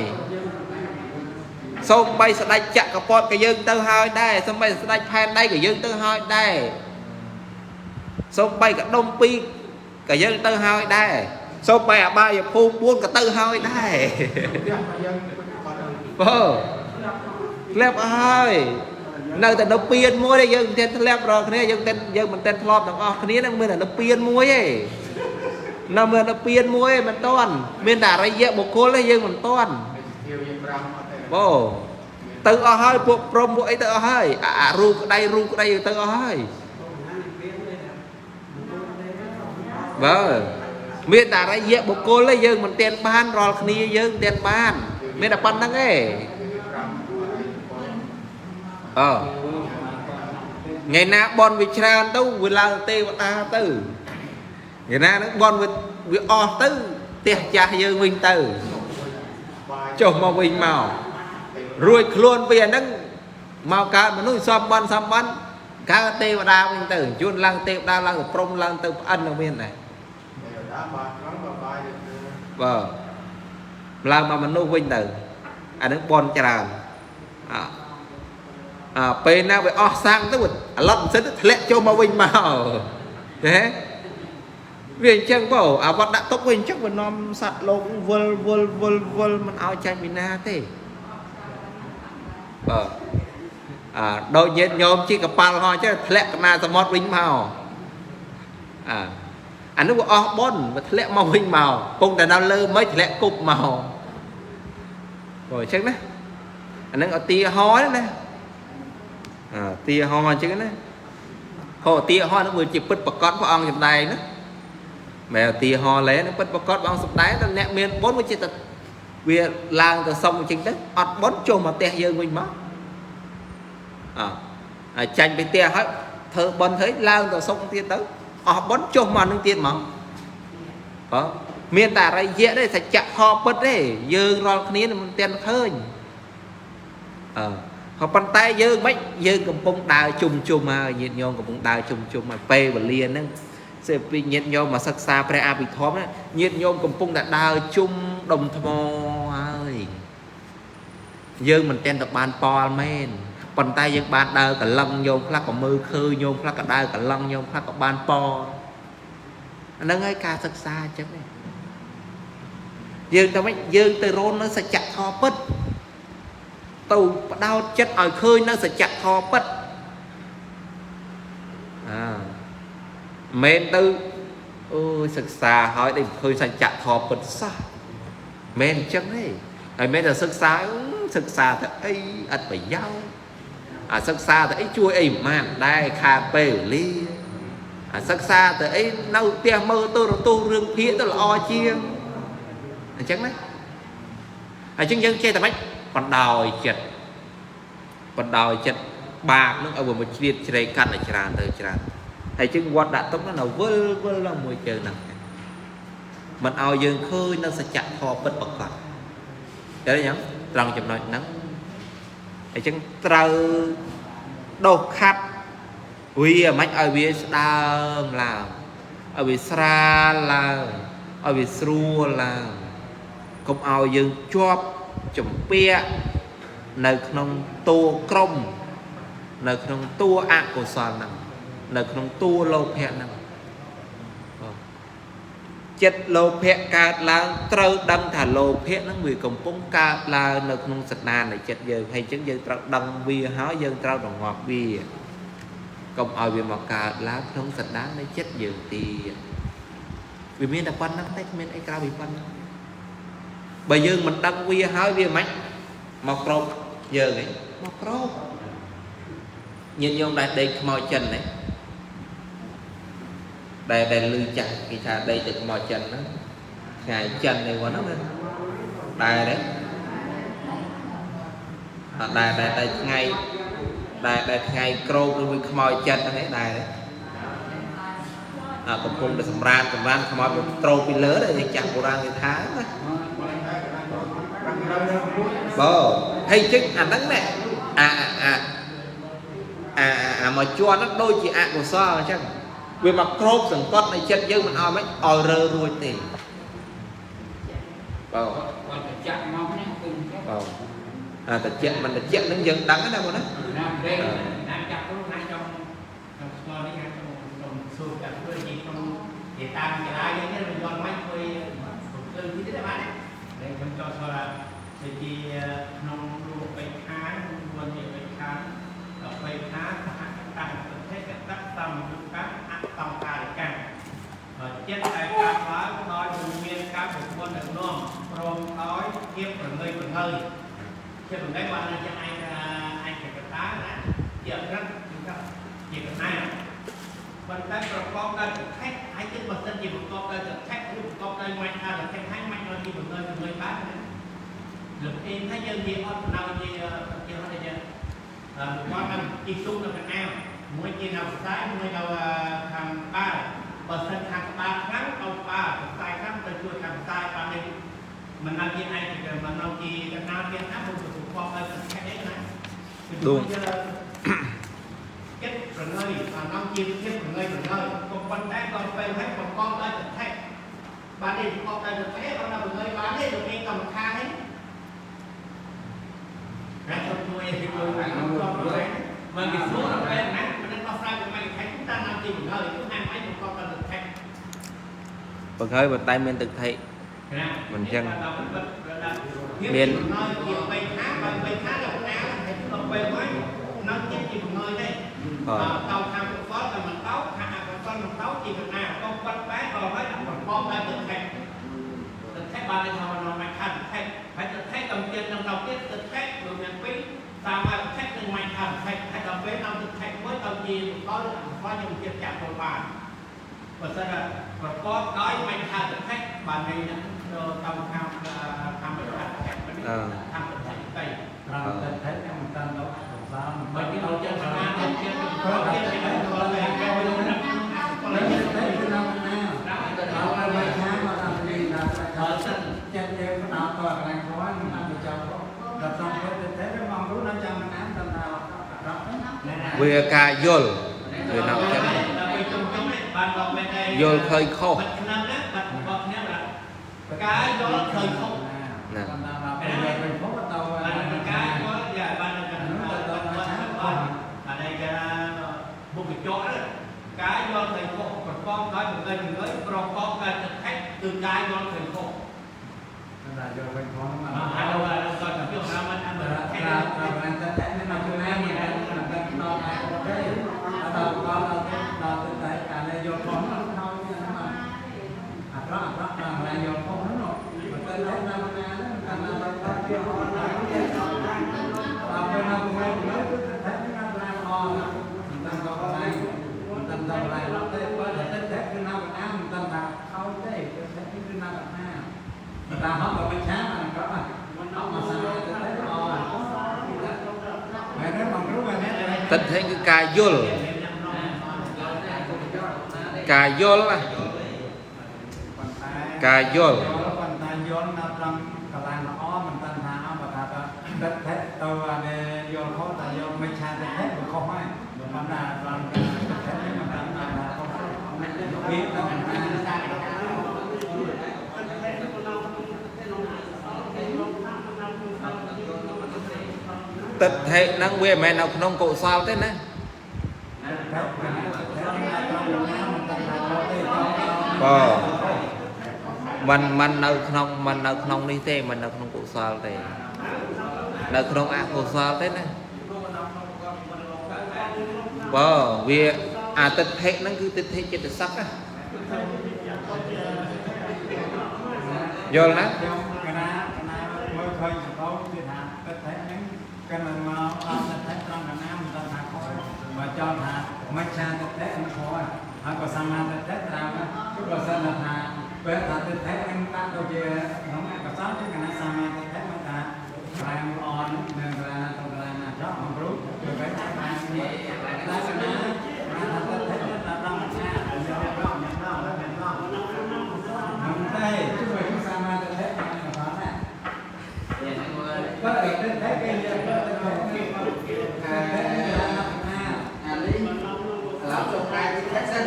សូម្បីស្ដេចចក្រពតក៏យើងទៅហើយដែរសូម្បីស្ដេចផែនដីក៏យើងទៅហើយដែរសូម្បីកដុំពីរក៏យើងទៅហើយដែរសូម្បីអបាយភូមិ4ក៏ទៅហើយដែរ ផ្ទះមកយើងបាត់ បើធ្លាប់អស់ហើយនៅតែនៅពៀនមួយទេយើងមិនទាន់ធ្លាប់រាល់គ្នាយើងមិនយើងមិនទាន់ធ្លាប់ទាំងអស់គ្នាហ្នឹងមានតែនៅពៀនមួយទេនៅមាននៅពៀនមួយទេមិនទាន់មានតែអរិយបុគ្គលទេយើងមិនទាន់ ធាវយើង5អត់ទេ បើទៅអស់ហើយពួកព្រំពួកអីទៅអស់ហើយអារូបក្តីរូបក្តីយើងទៅអស់ហើយបើមានតែអរិយបុគ្គលទេយើងមិនទាន់បានរាល់គ្នាយើងមិនទាន់បានមានតែប៉ុណ្្នឹងទេអឺថ្ងៃណាបនវាច្រើនទៅវាឡើងទេវតាទៅថ្ងៃណាហ្នឹងបនវាវាអស់ទៅផ្ទះចាស់យើងវិញទៅ បាយ ចុះមកវិញមករួចខ្លួនពីអាហ្នឹងមកកើតមនុស្សសំបានសំបានកើតទេវតាវិញទៅជួនឡើងទេវតាឡើងទៅព្រំឡើងទៅប្អិននឹងមានដែរ ទេវតាបាទត្រង់បបាយទៅ បាទឡើងមកមនុស្សវិញទៅអាហ្នឹងបនច្រើនអាពេលណាវាអស់សាំងទៅអាឡត់មិនសិនទៅធ្លាក់ចូលមកវិញមកទេវាអញ្ចឹងបងអាវត្តដាក់ទុកវាអញ្ចឹងវានាំសត្វលោកវិលវិលវិលវិលមិនឲ្យចាញ់ពីណាទេបាទអាដូចញាតិញោមជិះកប៉ាល់ហោះអញ្ចឹងធ្លាក់កណាសមុទ្រវិញមកអានោះវាអស់បុណ្យវាធ្លាក់មកវិញមកពងតែនៅលើមិនធ្លាក់គប់មកបើអញ្ចឹងណាអានឹងឧទាហរណ៍ណាអាឧទាហរណ៍អញ្ចឹងណាហូឧទាហរណ៍នោះវាជាពិតប្រកបព្រះអង្គសម្ដែងណាមែនឧទាហរណ៍លែនឹងពិតប្រកបព្រះអង្គសម្ដែងដល់អ្នកមានបុណ្យវាជាតែវាឡើងទៅសុំអញ្ចឹងទៅអត់បុណ្យចុះមកផ្ទះយើងវិញមកអាចាញ់ពីផ្ទះហើយធ្វើបុណ្យធ្វើឡើងទៅសុំទៀតទៅអស់បុណ្យចុះមកនឹងទៀតមកបើមានតែអរិយៈទេសច្ចធម៌ពិតទេយើងរាល់គ្នាមិនទាន់ឃើញអឺក៏ប៉ុន្តែយើងមិនយើងកំពុងដើរជុំជុំហើយញាតិញោមកំពុងដើរជុំជុំហើយពេលវេលាហ្នឹងសេពីញាតិញោមមកសិក្សាព្រះអភិធម្មណាញាតិញោមកំពុងតែដើរជុំដុំថ្មហើយយើងមិនទាន់ទៅបានប៉លមែនប៉ុន្តែយើងបានដើរកលឹងញោមខ្លះក៏មើលឃើញញោមខ្លះក៏ដើរកលឹងញោមខ្លះក៏បានប៉លអាហ្នឹងហើយការសិក្សាអញ្ចឹងឯងយើងទៅមិនយើងទៅរននៅសច្ចធម៌ពិតទៅផ្ដោតចិត្តឲ្យឃើញនៅសច្ចធម៌ពិតអាមែនទៅអូយសិក្សាហើយได้ឃើញសច្ចធម៌ពិតសោះមែនអញ្ចឹងទេហើយមែនតែសិក្សាសិក្សាទៅអីអត់ប្រយោជន៍អាសិក្សាទៅអីជួយអីមិនបានដែរខាតពេលវេលាអាសិក្សាទៅអីនៅផ្ទះមើលទូរទស្សន៍រឿងភាគទៅល្អជាងអញ្ចឹងណាអញ្ចឹងយើងចេះតែម៉េចបណ្ដោយចិត្តបណ្ដោយចិត្តបាបនឹងឲ្យវាមកជ្រៀតជ្រែកកាត់ឲ្យច្រើនទៅច្រើនហើយជាងវត្តដាក់ទុកនោះនៅវិលវិលឡើងមួយជើងហ្នឹងមិនឲ្យយើងឃើញនៅសច្ចធម៌ពិតប្រាកដតែយ៉ាងត្រង់ចំណុចហ្នឹងអញ្ចឹងត្រូវដោះខាត់វាមិនឲ្យវាស្ដើងឡើងឲ្យវាស្រាលឡើងឲ្យវាស្រួលឡើងកុំឲ្យយើងជាប់ជំពាក់នៅក្នុងតួក្រុមនៅក្នុងតួអកុសលហ្នឹងនៅក្នុងតួលោភៈហ្នឹងចិត្តលោភៈកើតឡើងត្រូវដឹងថាលោភៈហ្នឹងវាកំពុងកើតឡើងនៅក្នុងសន្តាននៃចិត្តយើងហើយអញ្ចឹងយើងត្រូវដឹងវាហើយយើងត្រូវរងាប់វាកុំឲ្យវាមកកើតឡើងក្នុងសន្តាននៃចិត្តយើងទៀតវាមានតែប៉ុណ្្នឹងតែគ្មានអីក្រៅពីប៉ុណ្្នឹងបើយើងមិនដឹងវាហើយវាមិនមកគ្របយើងឯងមកគ្របញាតិញោមដែលដេកខ្មោចចិនហ្នឹងដែលលឺចាស់គេថាដេកទៅខ្មោចចិនហ្នឹងថ្ងៃចិនអីហ្នឹងណាដែរទេអត់ដែរដែរថ្ងៃដែលថ្ងៃក្រោកឬមួយខ្មោចចិនហ្នឹងឯងដែរទេអាកំពុងតែសម្រានសម្រានខ្មោចវាត្រូពីលើដែរចាស់បុរាណគេថាណាបើហើយចឹងអាហ្នឹងណែអាអាអាអាមកជន់ហ្នឹងដូចជាអកុសលអញ្ចឹងវាមកគ្របសង្កត់នៃចិត្តយើងមិនឲ្យមិនឲ្យរើរួចទេបើ គាត់ទៅចាក់មកនេះគឺបើអាតិចមិនតិចហ្នឹងយើងដឹងណាបងណា ណាទេណាចាក់ទៅណាចង់ក្នុងស្គាល់នេះណាក្នុងសួរចាក់ធ្វើជាក្នុងជាតាមចរាយើងនេះវាយល់មិនធ្វើធ្វើទីទេបាទតែខ្ញុំចង់ស្គាល់ថាជាក្នុងរូបបេខាមួយជាបេខាដល់បេខាសហកតប្រតិកតសម្យុកអសង្ខារិកាចិត្តតែកើតឡើងដោយមិនមានការប្រពន្ធដឹកនាំព្រមដោយភាពប្រងើយប្រងើយជាប្រងើយបានជាឯងឯកកតាណាជាអក្រិតជាកណាប៉ុន្តែប្រកបដោយសតិហើយគឺបើសិនជាប្រកបដោយសតិឬប្រកបដោយមិនថាសតិហើយមិនដល់ជាប្រងើយប្រងើយបានណាលោកអេងថាយើងនិយាយអត់នៅជាជាអត់ទេយើងគាត់នៅទីសុំនៅកណាមួយជានៅខ្សែមួយនៅខាងក្បាលបើសិនខាងក្បាលខ្លាំងទៅក្បាលខ្សែខ្លាំងទៅជួយខាងខ្សែបាននេះ មិននៅជាឯកមិននៅជាកណាទៀតណាពុទ្ធសុខឲ្យទឹកថេណា ដួង ចិត្តប្រងើយអានំជាភាពប្រងើយប្រងើយក៏ប៉ុន្តែដល់ពេលហើយប្រកបដោយទឹកថេបានទេប្រកបដោយទឹកថេបានដល់ប្រងើយបានទេលោកឯងកម្មខាហ្នឹងណាជួយឲ្យមើលអានំមកគេសួរដល់ពេលណាមិនដោះស្រាយមិនខែតាមណាទីប្រងើយគឺហាមឲ្យប្រកបដោយទឹកថេ បើហើយប៉ុន្តែមានទឹកថេមិនចឹងមាន ជា3ខាបើ3ខាដល់ណាហើយដល់ពេលហើយនៅចិត្តជាប្រងើយទេតោខាងកុសលតែមិនតោខាងអកុសលមិនតោជាកណាក៏ប៉ុន្តែដល់ហើយប្រកបដោយទឹកថេទឹកថេបានថាមិនមិនខាត់ថេហើយទឹកថេកំទៀតនឹងដល់ទៀតទឹកថេដូចមានពីរតាមមកថេនឹងមិនខាត់ថេហើយដល់ពេលដល់ទឹកថេមួយទៅជាកុសលអកុសលខ្ញុំទៀតចាក់ចូលបានបើសិនប្រកបដោយមិនខាត់ទឹកថេបានន័យទៅតាមខាងខាងមិនខាត់ថេខាងទឹកថេទៅ ត្រង់ទឹកថេខ្ញុំមិនតាន់ដល់អកុសល បើគេឲ្យចឹងណាទៅទៀតទៅទៀតទៅទៅទៅ ទៅទៅណាណាដល់មកឆាមកតាមនេះណា បើសិន ចិត្តយើងផ្ដោតទៅកន្លែងគាត់មិនបានទៅចាប់ដល់សំទៅទៅមកគ្រូនៅចាំណាតាមថាអក្រក់ហ្នឹង វាការយល់វានៅចឹង បានដល់ពេលដែរ យល់ឃើញខុស បាត់ឆ្នាំណាបាត់របស់ឆ្នាំណាការយល់ឃើញខុស ណា តាមដល់ពេលឃើញខុសទៅ បានការយល់យ៉ាបានដល់បានអានេះគេមុខកញ្ចក់ហ្នឹងការយល់ឃើញខុសប្រកបដោយបង្កើនជំនឿប្រកបដោយទឹកថេគឺការយល់ឃើញខុស តែយល់ឃើញខុសហ្នឹង អានោះអានោះក៏ទៅណាមិនអាមិន តែតែតែតែនេះមកណាមិនតែដល់តែទេដល់ដល់ដល់ទៅតែអានេះយល់ខុសហ្នឹងខោនេះហ្នឹងអាក្រក់អាក្រក់ដល់ណាយល់ខុសហ្នឹងបើទៅណាណាហ្នឹងតាមដល់ដល់ទៀតដល់ដល់ពេលណាមកមកគឺតែណាណាអនតាមដល់កន្លែងតាមដល់កន្លែងអត់ទេបើតែតែគឺណាណាមិនតាមថាខោទេតែគឺណាណាតាមហត់ដល់មិនឆាអាក្រក់មិនអត់មកសាទៅតែអមែនទេបងគ្រូមែនទេ ទឹកថេគឺការយល់ការយល់ណាការយល់ ប៉ុន្តែយល់នៅត្រង់កន្លែងល្អមិនតាន់ថាអបើថាទឹកថេទៅអានេះយល់ខុសតែយកមិនឆាទឹកថេវាខុសហើយមិនថាត្រង់ទឹកថេនេះមិនតាន់ថាខុសវាទៅណា ទឹកថេហ្នឹងវាមិនមែននៅក្នុងកុសលទេណាបើមិននៅក្នុងមិននៅក្នុងនេះទេមិននៅក្នុងកុសលទេនៅក្នុងអកុសលទេណាបើវាអាទិដ្ឋិហ្នឹងគឺទិដ្ឋិចិត្តសឹកណាយល់ណា ខ្ញុំកណាកណាមើលឃើញសកលគឺថាទិដ្ឋិហ្នឹងកណ្មកដល់ទិដ្ឋិត្រង់កណាមិនដល់ថាខុសបើចង់ថាមិច្ឆាទិដ្ឋិមិនខុសហើយក៏សម្មាទិដ្ឋិត្រូវគឺបើសិនថាពេលថាទិដ្ឋិហ្នឹងដាក់ទៅជាក្នុងអកុសលគឺកណាសម្មាទិដ្ឋិមិនថាប្រាំអននឹងកណាទៅកណាណាចោះបងគ្រូគឺបែបបាននេះតែកណាថាទិដ្ឋិដល់ត្រង់កណាមិនទេជួយសម្មាទិដ្ឋិមិនបានណាបើទិដ្ឋិគេយកទៅគេ អានេះឥឡូវចូលប្រែទិដ្ឋិសិន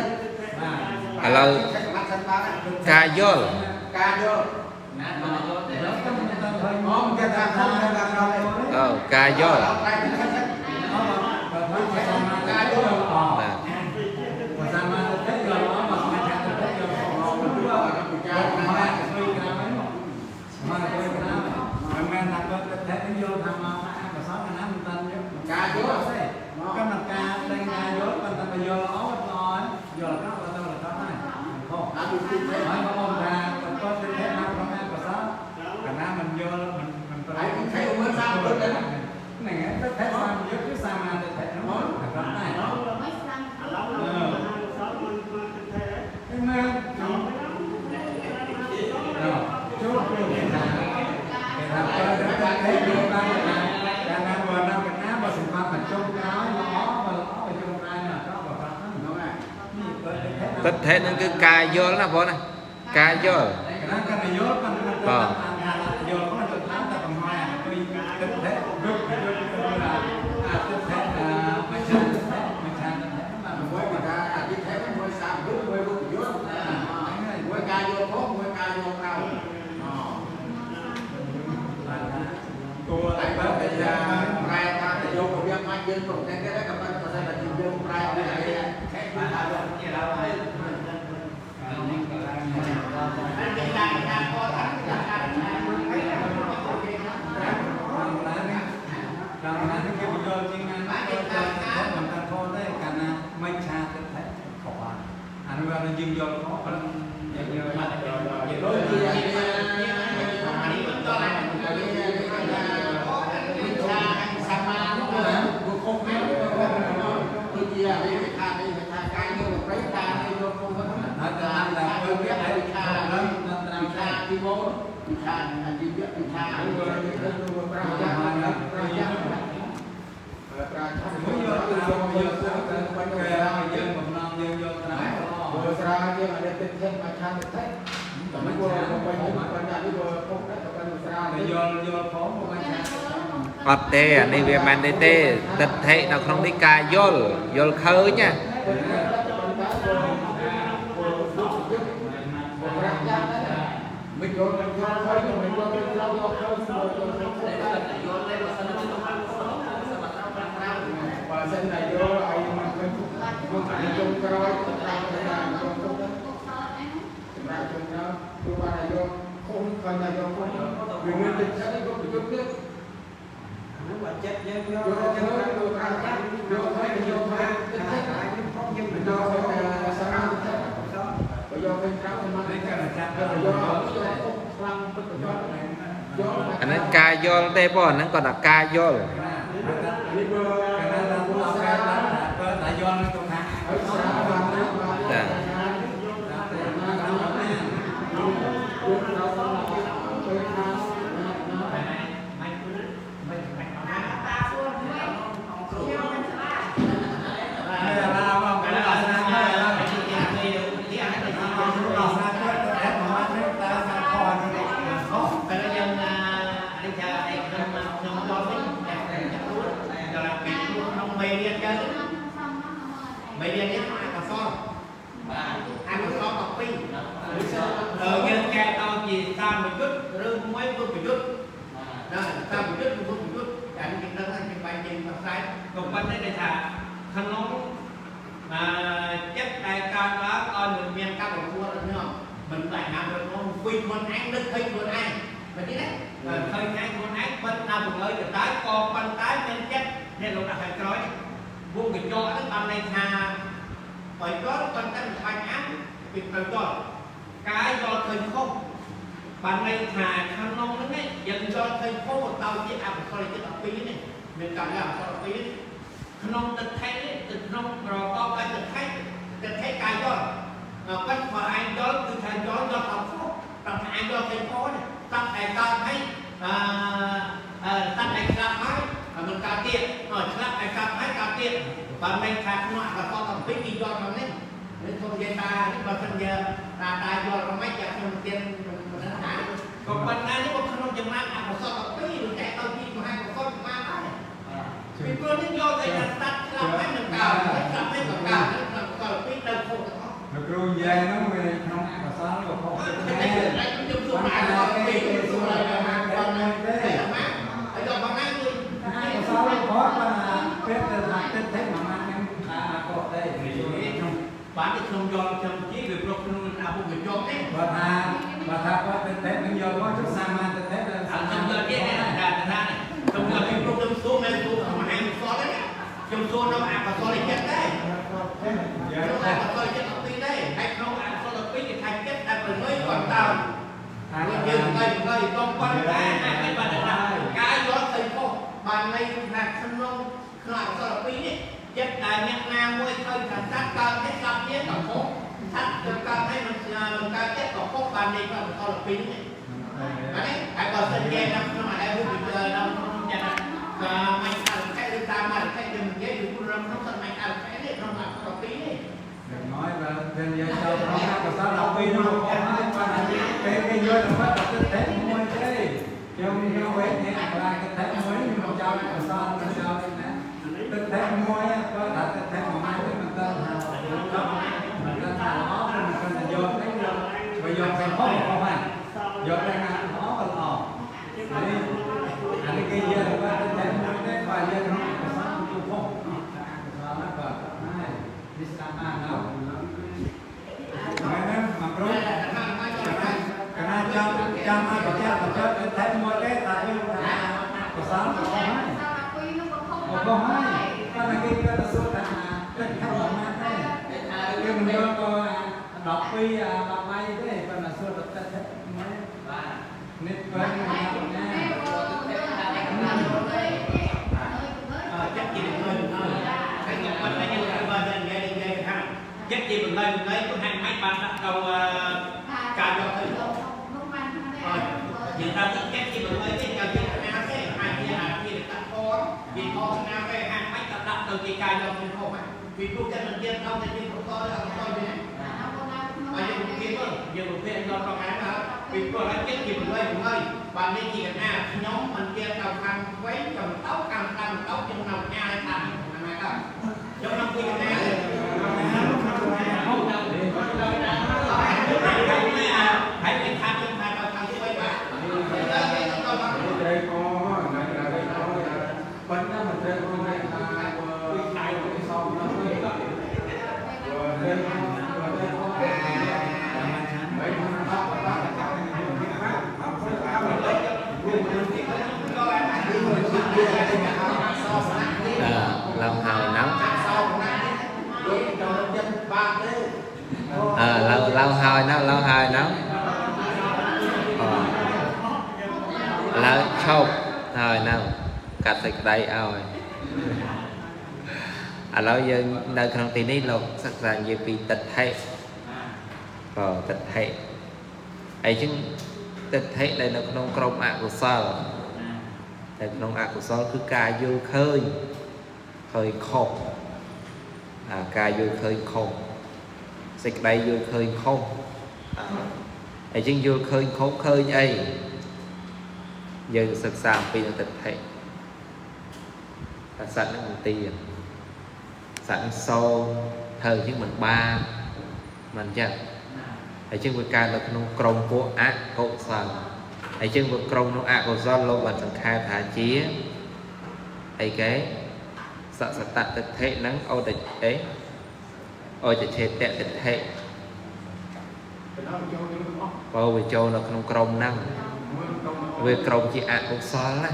ឥឡូវការយល់ ការយល់ ណាមិនយល់ទេ អមគេថាខំគេថាខំ អើការយល់ ប្រែទិដ្ឋិសិន ការយល់អ ណា បើតាមមកទៅយល់អមកមកថាទៅយល់អការមកជួយក្រៅហ្នឹងមកជួយក្រៅមិនមែនថាគាត់ទៅយល់ថាមកអកុសលណាមិនតាន់យក ការយល់ ទេកម្មការដឹងការយល់ប៉ុន្តែបើយល់អត់ល្អយល់អត់ទៅទៅហើយខុស អាទិដ្ឋិ ហើយបងថាគាត់ទៅថាក្នុងអកុសលកណាមិនយល់មិនមិនប្រ ហើយទិដ្ឋិមើលសាមពុទ្ធហ្នឹង ហ្នឹងហើយទៅថាសាមយុទ្ធគឺសាមាទិដ្ឋិហ្នឹងអាក្រក់ដែរអឺមែនចូលចូលគេថាគេថាបើទៅយល់បានណាកាលណាបើណាកណាបើសម្បត្តិបញ្ចុះក្រោយល្អបើល្អបញ្ចុះក្រោយអាក្រក់បើក្រក់ហ្នឹង ហ្នឹងហើយ នេះបើទិដ្ឋិ ទិដ្ឋិហ្នឹងគឺការយល់ណាបងណាការយល់ កណាកណាយល់ប៉ុន្តែតាមថា យើងប្រកែកដែរក៏ប៉ុន្តែបើសិនតែយើងប្រែអត់ទេ បាទជាឡើយនេះតាមតាមខតាមតាម តាមណាគេបញ្យល់ជាងណាគេតាមមិនតាមខទេកាលណាមិនឆាទឹកថៃខអានោះវាយើងយល់ខប៉ុន្តែយើងយល់ មក ដូចជា នេះមិនតឡើង វិឆាសមានោះវាខុសគ្នាដូចជាវិឆានេះវិឆាកាយនេះប្រៃតានេះយកខុសហ្នឹង ហើយតាមតែធ្វើវា វិ ឲ្យ ឆា នឹងតាម វិឆាទីមោវិឆាអាជីវៈវិឆា ប្រាជ្ញាប្រាជ្ញាប្រាជ្ញា មួយយកតាមយកទៅគេឲ្យយើងបំណងយើងយកត្រាំ បើស្រាជាអរិយទិដ្ឋិមច្ឆាទិដ្ឋិតែមិនបើបញ្ញនេះបើពុកដែរតែបញ្ញស្រា តែយល់យល់ផងមិនឆា អត់ទេអានេះវាមិនទេទេទិដ្ឋិនៅក្នុងនេះការយល់យល់ឃើញណា មិនយល់មិនយល់ឃើញមិនយល់មិនយល់យកឃើញ យល់ទេបើសិនជាទៅបាន បើសិនតែយល់ឲ្យមិនឃើញជុំក្រោយត្រាំទៅតាមជុំទុកសម្រាប់ជុំក្រោយគឺបានតែយកខុសឃើញតែយកខុសវាមានទឹកចិត្តក៏ប្រយុទ្ធទៀត នោះបើចិត្តយើងយក យកឃើញយកត្រាំយកឃើញយកឃើញទឹកចិត្ត ផងយើង មិនយកឃើញសមាធិបើយកឃើញក្រៅសមាធិ នេះក៏ចាប់ យក យក យកខ្លាំងពិតប្រាកដយក អាហ្នឹងការយល់ទេបងអាហ្នឹងគាត់ថាការយល់ នេះបើ កាលណាដល់ស្រាបើតែយល់ទៅខាង ហើយស្រាបានណាបាន ចា យកក្រៅទៅខាង មិនមិនមិនអត់ណា តាសួរមួយខ្ញុំមិនស្លាប់ ឡាមក តែ ដល់ អត់ ស្រា ណា ហើយ ទីទីទីអានេះ ដល់ស្រាគាត់តែមកនេះតាមខនេះខ តែយើងនេះថាឯក្នុងក្នុងដល់វិញតែចាក់រួចដល់ពីក្នុងមេរៀនទៅមេរៀននេះអកុសល បាទ អកុសល12យើងកែតជាសាមយុទ្ធឬមួយពុទ្ធយុទ្ធណាសាមយុទ្ធពុទ្ធយុទ្ធអានេះគេដឹងថាគេបែងចេញផ្សាយក៏ប៉ុន្តែគេថាក្នុងចិត្តដែលកើតឡើងឲ្យមិនមានការប្រកួតនោះមិនបាច់ណារត់មកពីខ្លួនឯងនឹកឃើញខ្លួនឯងមែនទេណាឃើញឯងខ្លួនឯងប៉ុន្តែពងលើទៅតែក៏ប៉ុន្តែមានចិត្តនេះលោកដាក់ខាងក្រោយវងកញ្ចក់ហ្នឹងបានន័យថាបើយល់ប៉ុន្តែមិនបាច់អានពីទៅយល់កាយយល់ឃើញខុសបានន័យថាក្នុងហ្នឹងយើងយល់ឃើញខុសទៅជាអកុសលចិត្ត12នេះមានកម្មអកុសល12នេះក្នុងទិដ្ឋិនេះទៅក្នុងប្រកបដោយទិដ្ឋិទិដ្ឋិកាយយល់ប៉ុន្តែបើឯងយល់គឺថាយល់យល់អត់ខុសតែថាឯងយល់ឃើញខុសនេះតាំងតែកើតហើយតាំងតែស្លាប់ហើយមិនកើតទៀតស្លាប់តែកើតហើយកើតទៀតបានន័យថាក្នុងអកុសល12គេយល់មកនេះនេះសូមនិយាយតានេះបើសិនជាតាតាយល់មិនចាខ្ញុំទៀនមិនដឹងថាក៏ប៉ុន្តែនេះបើក្នុងចំណោមអកុសល12ឬតែទៅពីមហាកុសលប្រមាណដែរពីព្រោះនេះយកតែថាស្តាត់ស្លាប់ហើយមិនកើតស្លាប់ហើយក៏កើតក្នុងកុសល2ទៅខុសទាំងអស់ លោកគ្រូនិយាយហ្នឹងវាក្នុងអកុសលក៏ខុសដែរ តែខ្ញុំសួរអកុសល2សួរអកុសលមួយទេហើយដល់បងណាគឺ អកុសលខុសប៉ុន្តែពេលទៅថាទឹកទេមួយម៉ាត់ហ្នឹងថាខុសទេ ខ្ញុំបានតែខ្ញុំយល់ខ្ញុំជីវាព្រោះក្នុងអពុកញ្ចក់នេះ បើថាគាត់ទឹកទេនឹងយល់មកចុះសាមញ្ញទឹកទេ អត់ខ្ញុំយល់ទេណាតាតានេះខ្ញុំយល់ពីព្រោះខ្ញុំសួរមិនសួរមហាកុសលទេខ្ញុំសួរនៅអកុសលចិត្តដែរក្នុងអកុសលចិត្ត12ដែរហើយក្នុងអកុសល12គេថាចិត្តដែលប្រងើយគាត់តើយើងទៅទៅកុំប៉ុន្តែហើយបានថាកាយយល់ទៅខុសបានន័យថាក្នុងក្នុងអកុសល2នេះចិត្តដែលអ្នកណាមួយឃើញថាសត្វកើតទេស្លាប់ទៀតក៏ខុសសត្វទៅកើតហើយមិនកើតទៀតក៏ខុសបានន័យថាអកុសល2នេះបាទហើយបើសិនជានៅក្នុងអរិយពុទ្ធនៅក្នុងចិត្តមិនអរិយឬតាមអរិយយើងនិយាយពីព្រមក្នុងសម័យអរិយនេះក្នុងអកុសល2នេះ យ៉ាងน้อยបើយើងនិយាយចូលក្នុងអកុសល12នោះខុសហើយប៉ុន្តែពេលគេយល់ទៅគាត់ទឹកទេមួយទេខ្ញុំខ្ញុំវិញនេះអកុសលទឹកទេមួយខ្ញុំចោលអកុសលមិនចោលទេណាទឹកទេមួយគាត់ថាទឹកទេមួយម៉ាត់មិនដឹងថាមិនដឹងថាល្អមិនគាត់តែយកទេបើយកទៅខុសខុសហើយយកទៅណាល្អក៏ល្អនេះអានេះគេយកទៅទឹកទេមួយទេបើយកក្នុងអកុសលគឺខុស 12អា10ថ្ងៃទេប៉ុន្តែសួរតែតិចមែនបាទនេះពេលណា ចិត្តជាបង្លើហើយខ្ញុំមិនតែយើងបើនិយាយនិយាយថាចិត្តជាបង្លើបង្លើគឺហាក់មិនបានដាក់ទៅការយកទៅយើងថាចិត្តជាបង្លើទេការយកណាទេអាចជាអាជាដាក់ពណ៌ពីខុសណាទេហាក់មិនក៏ដាក់ទៅជាការយកទៅខុសពីព្រោះចិត្តមិនទៀតដល់តែជាប្រកបអត់តទេហើយយើងគេមើលយើងប្រភេទយកប្រការពីព្រោះហើយចិត្តជាបង្លើបង្លើបាននេះជាកណាខ្ញុំមិនទៀតទៅខាងឆ្វេងចំទៅខាងតាមទៅខ្ញុំនៅអាយតាមណាក៏ខ្ញុំនៅពីកណាហើយគេថាខ្ញុំថាទៅខាងឆ្វេងបាទ ត្រីកណាត្រីកប៉ុន្តែមិនត្រូវខ្លួនឯងថាពីដៃទៅសមនោះទេត្រីកត្រីកមិន ឡងហើយណៅឡងហើយណៅឡងហើយណៅឡើយឈប់ហើយណៅកាត់សេចក្តីឲ្យឥឡូវយើងនៅក្នុងទីនេះលោកសិក្សានិយាយពីទិដ្ឋិក៏ទិដ្ឋិអីចឹងទិដ្ឋិដែលនៅក្នុងក្រុមអកុសលតែក្នុងអកុសលគឺការយល់ឃើញឃើញខុសការយល់ឃើញខុសសេចក្តីយល់ឃើញខុសអីចឹងយល់ឃើញខុសឃើញអីយើងសិក្សាអំពីទិដ្ឋិតែសត្វនឹងមិនទៀងសត្វនឹងសូន្យធ្វើជាងមិនបានមិនចឹងហើយចឹងវាកើតនៅក្នុងក្រុមពួកអកុសលហើយចឹងវាក្រុមនោះអកុសលលោកបានសង្ខេបថាជាអីគេសសតទិដ្ឋិនិងអូតអេអូចឆេតទិដ្ឋិបើវាចូលនៅក្នុងក្រុមហ្នឹងវាក្រុមជាអកុសលណា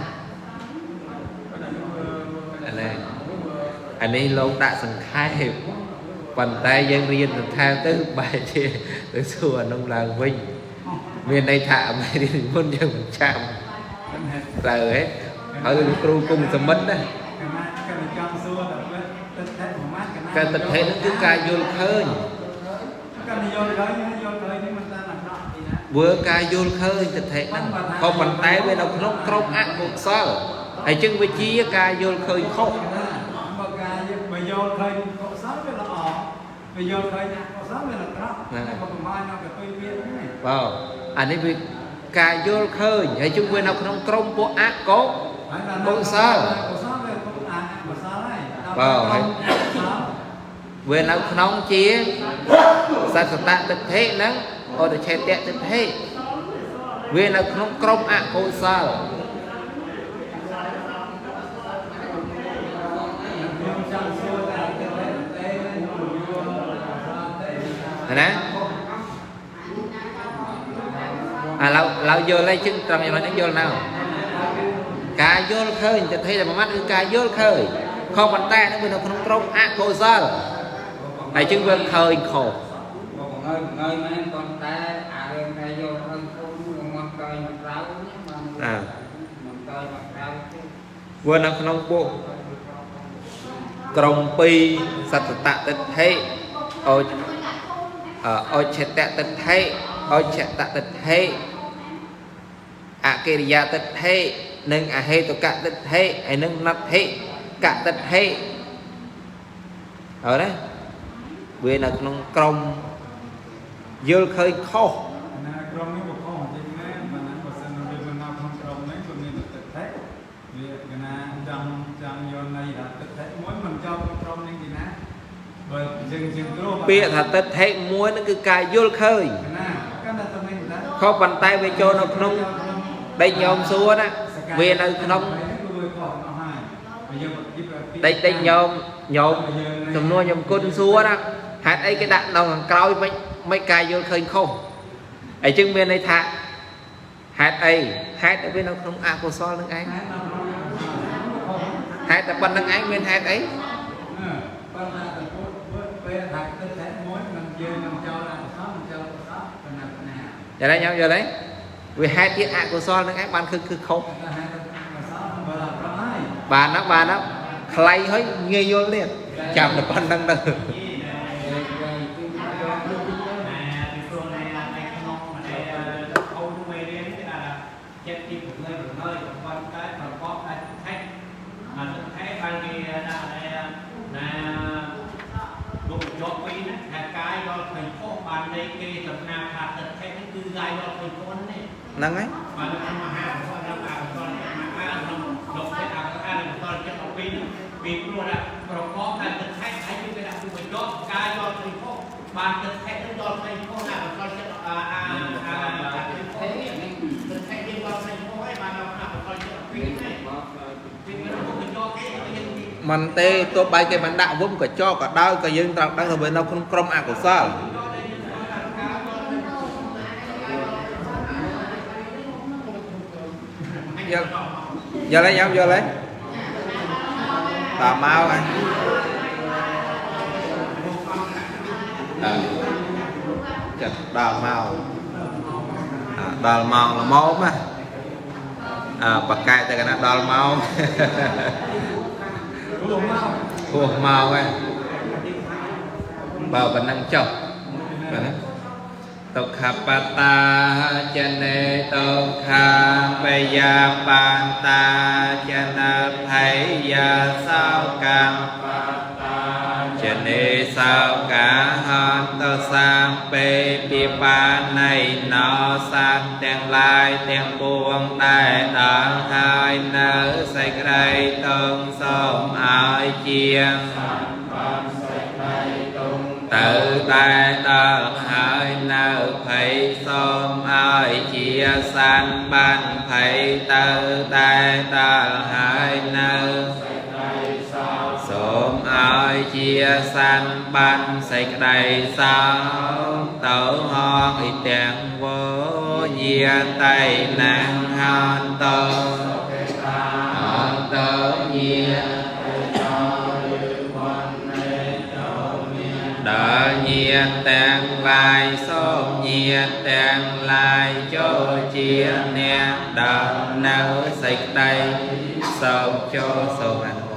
អានេះលោកដាក់សង្ខេបប៉ុន្តែយើងរៀនសង្ខេបទៅបែរជាទៅសួរអានោះឡើងវិញមានន័យថាអមេរៀនមុនយើងមិនចាំត្រូវហ៎ហើយគ្រូគុំសមិទ្ធណាការទិដ្ឋិនោះគឺការយល់ឃើញការយល់ឃើញយល់ឃើញនេះមិនតាមអាក្រក់ទេណាវើការយល់ឃើញទិដ្ឋិហ្នឹងក៏ប៉ុន្តែវានៅក្នុងក្រុមអកុសលហើយចឹងវាជាការយល់ឃើញខុសបើការបើយល់ឃើញកុសលវាល្អបើយល់ឃើញអកុសលវាអាក្រក់តែបើប្រមាណដល់ទៅពីវាហ្នឹងបាទអានេះវាការយល់ឃើញហើយចឹងវានៅក្នុងក្រុមពួកអកុសលកុសលវាអកុសលហើយបាទហើយវានៅក្នុងជាសសតទិដ្ឋិនិងអរិឆេតទិដ្ឋិវានៅក្នុងក្រុមអកុសលណាអាឡៅយល់ហើយជឹងត្រង់យ៉ាងនេះយល់ណៅការយល់ឃើញទិដ្ឋិតែមួយម៉ាត់គឺការយល់ឃើញខុសប៉ុន្តែនឹងវានៅក្នុងក្រុមអកុសលហើយជឹងវាឃើញខុសបងអើយងើយមែនប៉ុន្តែអារឿងតែយល់ឃើញខុសមកតើមកក្រៅនេះបានមកតើមកក្រៅទេវានៅក្នុងពួកក្រុម2សត្តតទិដ្ឋិអូឆេតទិដ្ឋិអូឆតទិដ្ឋិអកិរិយាទិដ្ឋិនិងអហេតុកទិដ្ឋិហើយនិងណដ្ឋិកទិដ្ឋិអរណាវានៅក្នុងក្រុមយល់ឃើញខុស ណាក្រុមនេះក៏ខុសជាងណាបើណាបើសិនវាមិននៅក្នុងក្រុមនេះក៏មានទិដ្ឋិវាកណាចង់យកន័យថាទិដ្ឋិមួយមិនចូលក្រុមនេះទេណាបើយើងជាងគ្រូ ពាក្យថាទិដ្ឋិមួយនឹងគឺការយល់ឃើញ ណាកាន់តែតែមិន ខុសប៉ុន្តែវាចូលនៅក្នុងដេកញោមសួរណាវានៅក្នុងដេកញោមញោមសំណួរញោមគុណសួរណាហេតុអីគេដាក់នៅខាងក្រោយមិនការយល់ឃើញខុសអីចឹងមានន័យថាហេតុអីហេតុវានៅក្នុងអកុសលនឹងឯងហេតុតែប៉ុណ្្នឹងឯងមានហេតុអី ប៉ុន្តែទៅពេលថាទិដ្ឋិមួយមិនយើងនឹងចោលអកុសល យល់ទេញោមយល់ទេវាហេតុទៀតអកុសលនឹងឯងបានគឺគឺខុស តែហេតុអកុសលបើអាក្រក់ហើយ បានណាបានណាខ្លៃហើយងាយយល់ទៀតចាំតែប៉ុណ្្នឹងទៅ ពីព្រោះในในក្នុងในអូនមេរៀនគេថាចិត្តទី6 6ប៉ុន្តែប្រកបដោយថេអាថេបានគេដាក់ในណាលោកជាប់ពីណាថាកាយដល់ឃើញខុសបាននៃគេសំណាថាទឹកថេហ្នឹងគឺកាយដល់ឃើញខុសនេះ ហ្នឹងហើយ បានក្នុងមហាកុសលអកុសលមហាក្នុងលោកទេអកុសលអកុសលចិត្ត12ពីព្រោះថាប្រកបដោយទឹកថេហើយគឺគេដាក់គឺបញ្ចប់កាយដល់ឃើញខុសបានទឹកថេហ្នឹងដល់ឃើញខុសណាកុសលចិត្តអាអាអាឃើញខុសនេះទឹកថេយើងដល់ឃើញខុសហើយបានដល់អកុសលចិត្ត12នេះពីព្រោះបញ្ចប់គេយើង មិនទេទោះបីគេមិនដាក់វុំក៏ចោក៏ដោយក៏យើងត្រូវដឹងថាវានៅក្នុងក្រុមអកុសលយល់យល់ទេញោមយល់ទេតាមមកហើយអឺចិត្តដល់មកអាដល់ម៉ោងល្មមណាអើបកែតែកណាដល់ម៉ោង ព្រោះមក ហួសមកហើយបើប៉ុណ្ណឹងចុះបាទណាទុក្ខបតាចនេទុក្ខាបយាបានតាចនភ័យសោកម្មចនេសោកាហន្តសាពេពិបាណៃណោសត្វទាំងឡាយទាំងពួងដែលដល់ហើយនៅសេចក្តីទុក្ខសូមឲ្យជាងទៅតែដល់ហើយនៅភ័យសូមឲ្យជាសន្នបានភ័យទៅតែដល់ហើយនៅសូមឲ្យជាសន្នបានសេចក្តីសោកទៅហងអ៊ីទាំងវញាតៃណាំហន្តោហន្តោញាដល់ញាតទាំងឡាយសូមញាតទាំងឡាយចូលជាអ្នកដល់នៅសេចក្តីសូមចូលសូមអនុ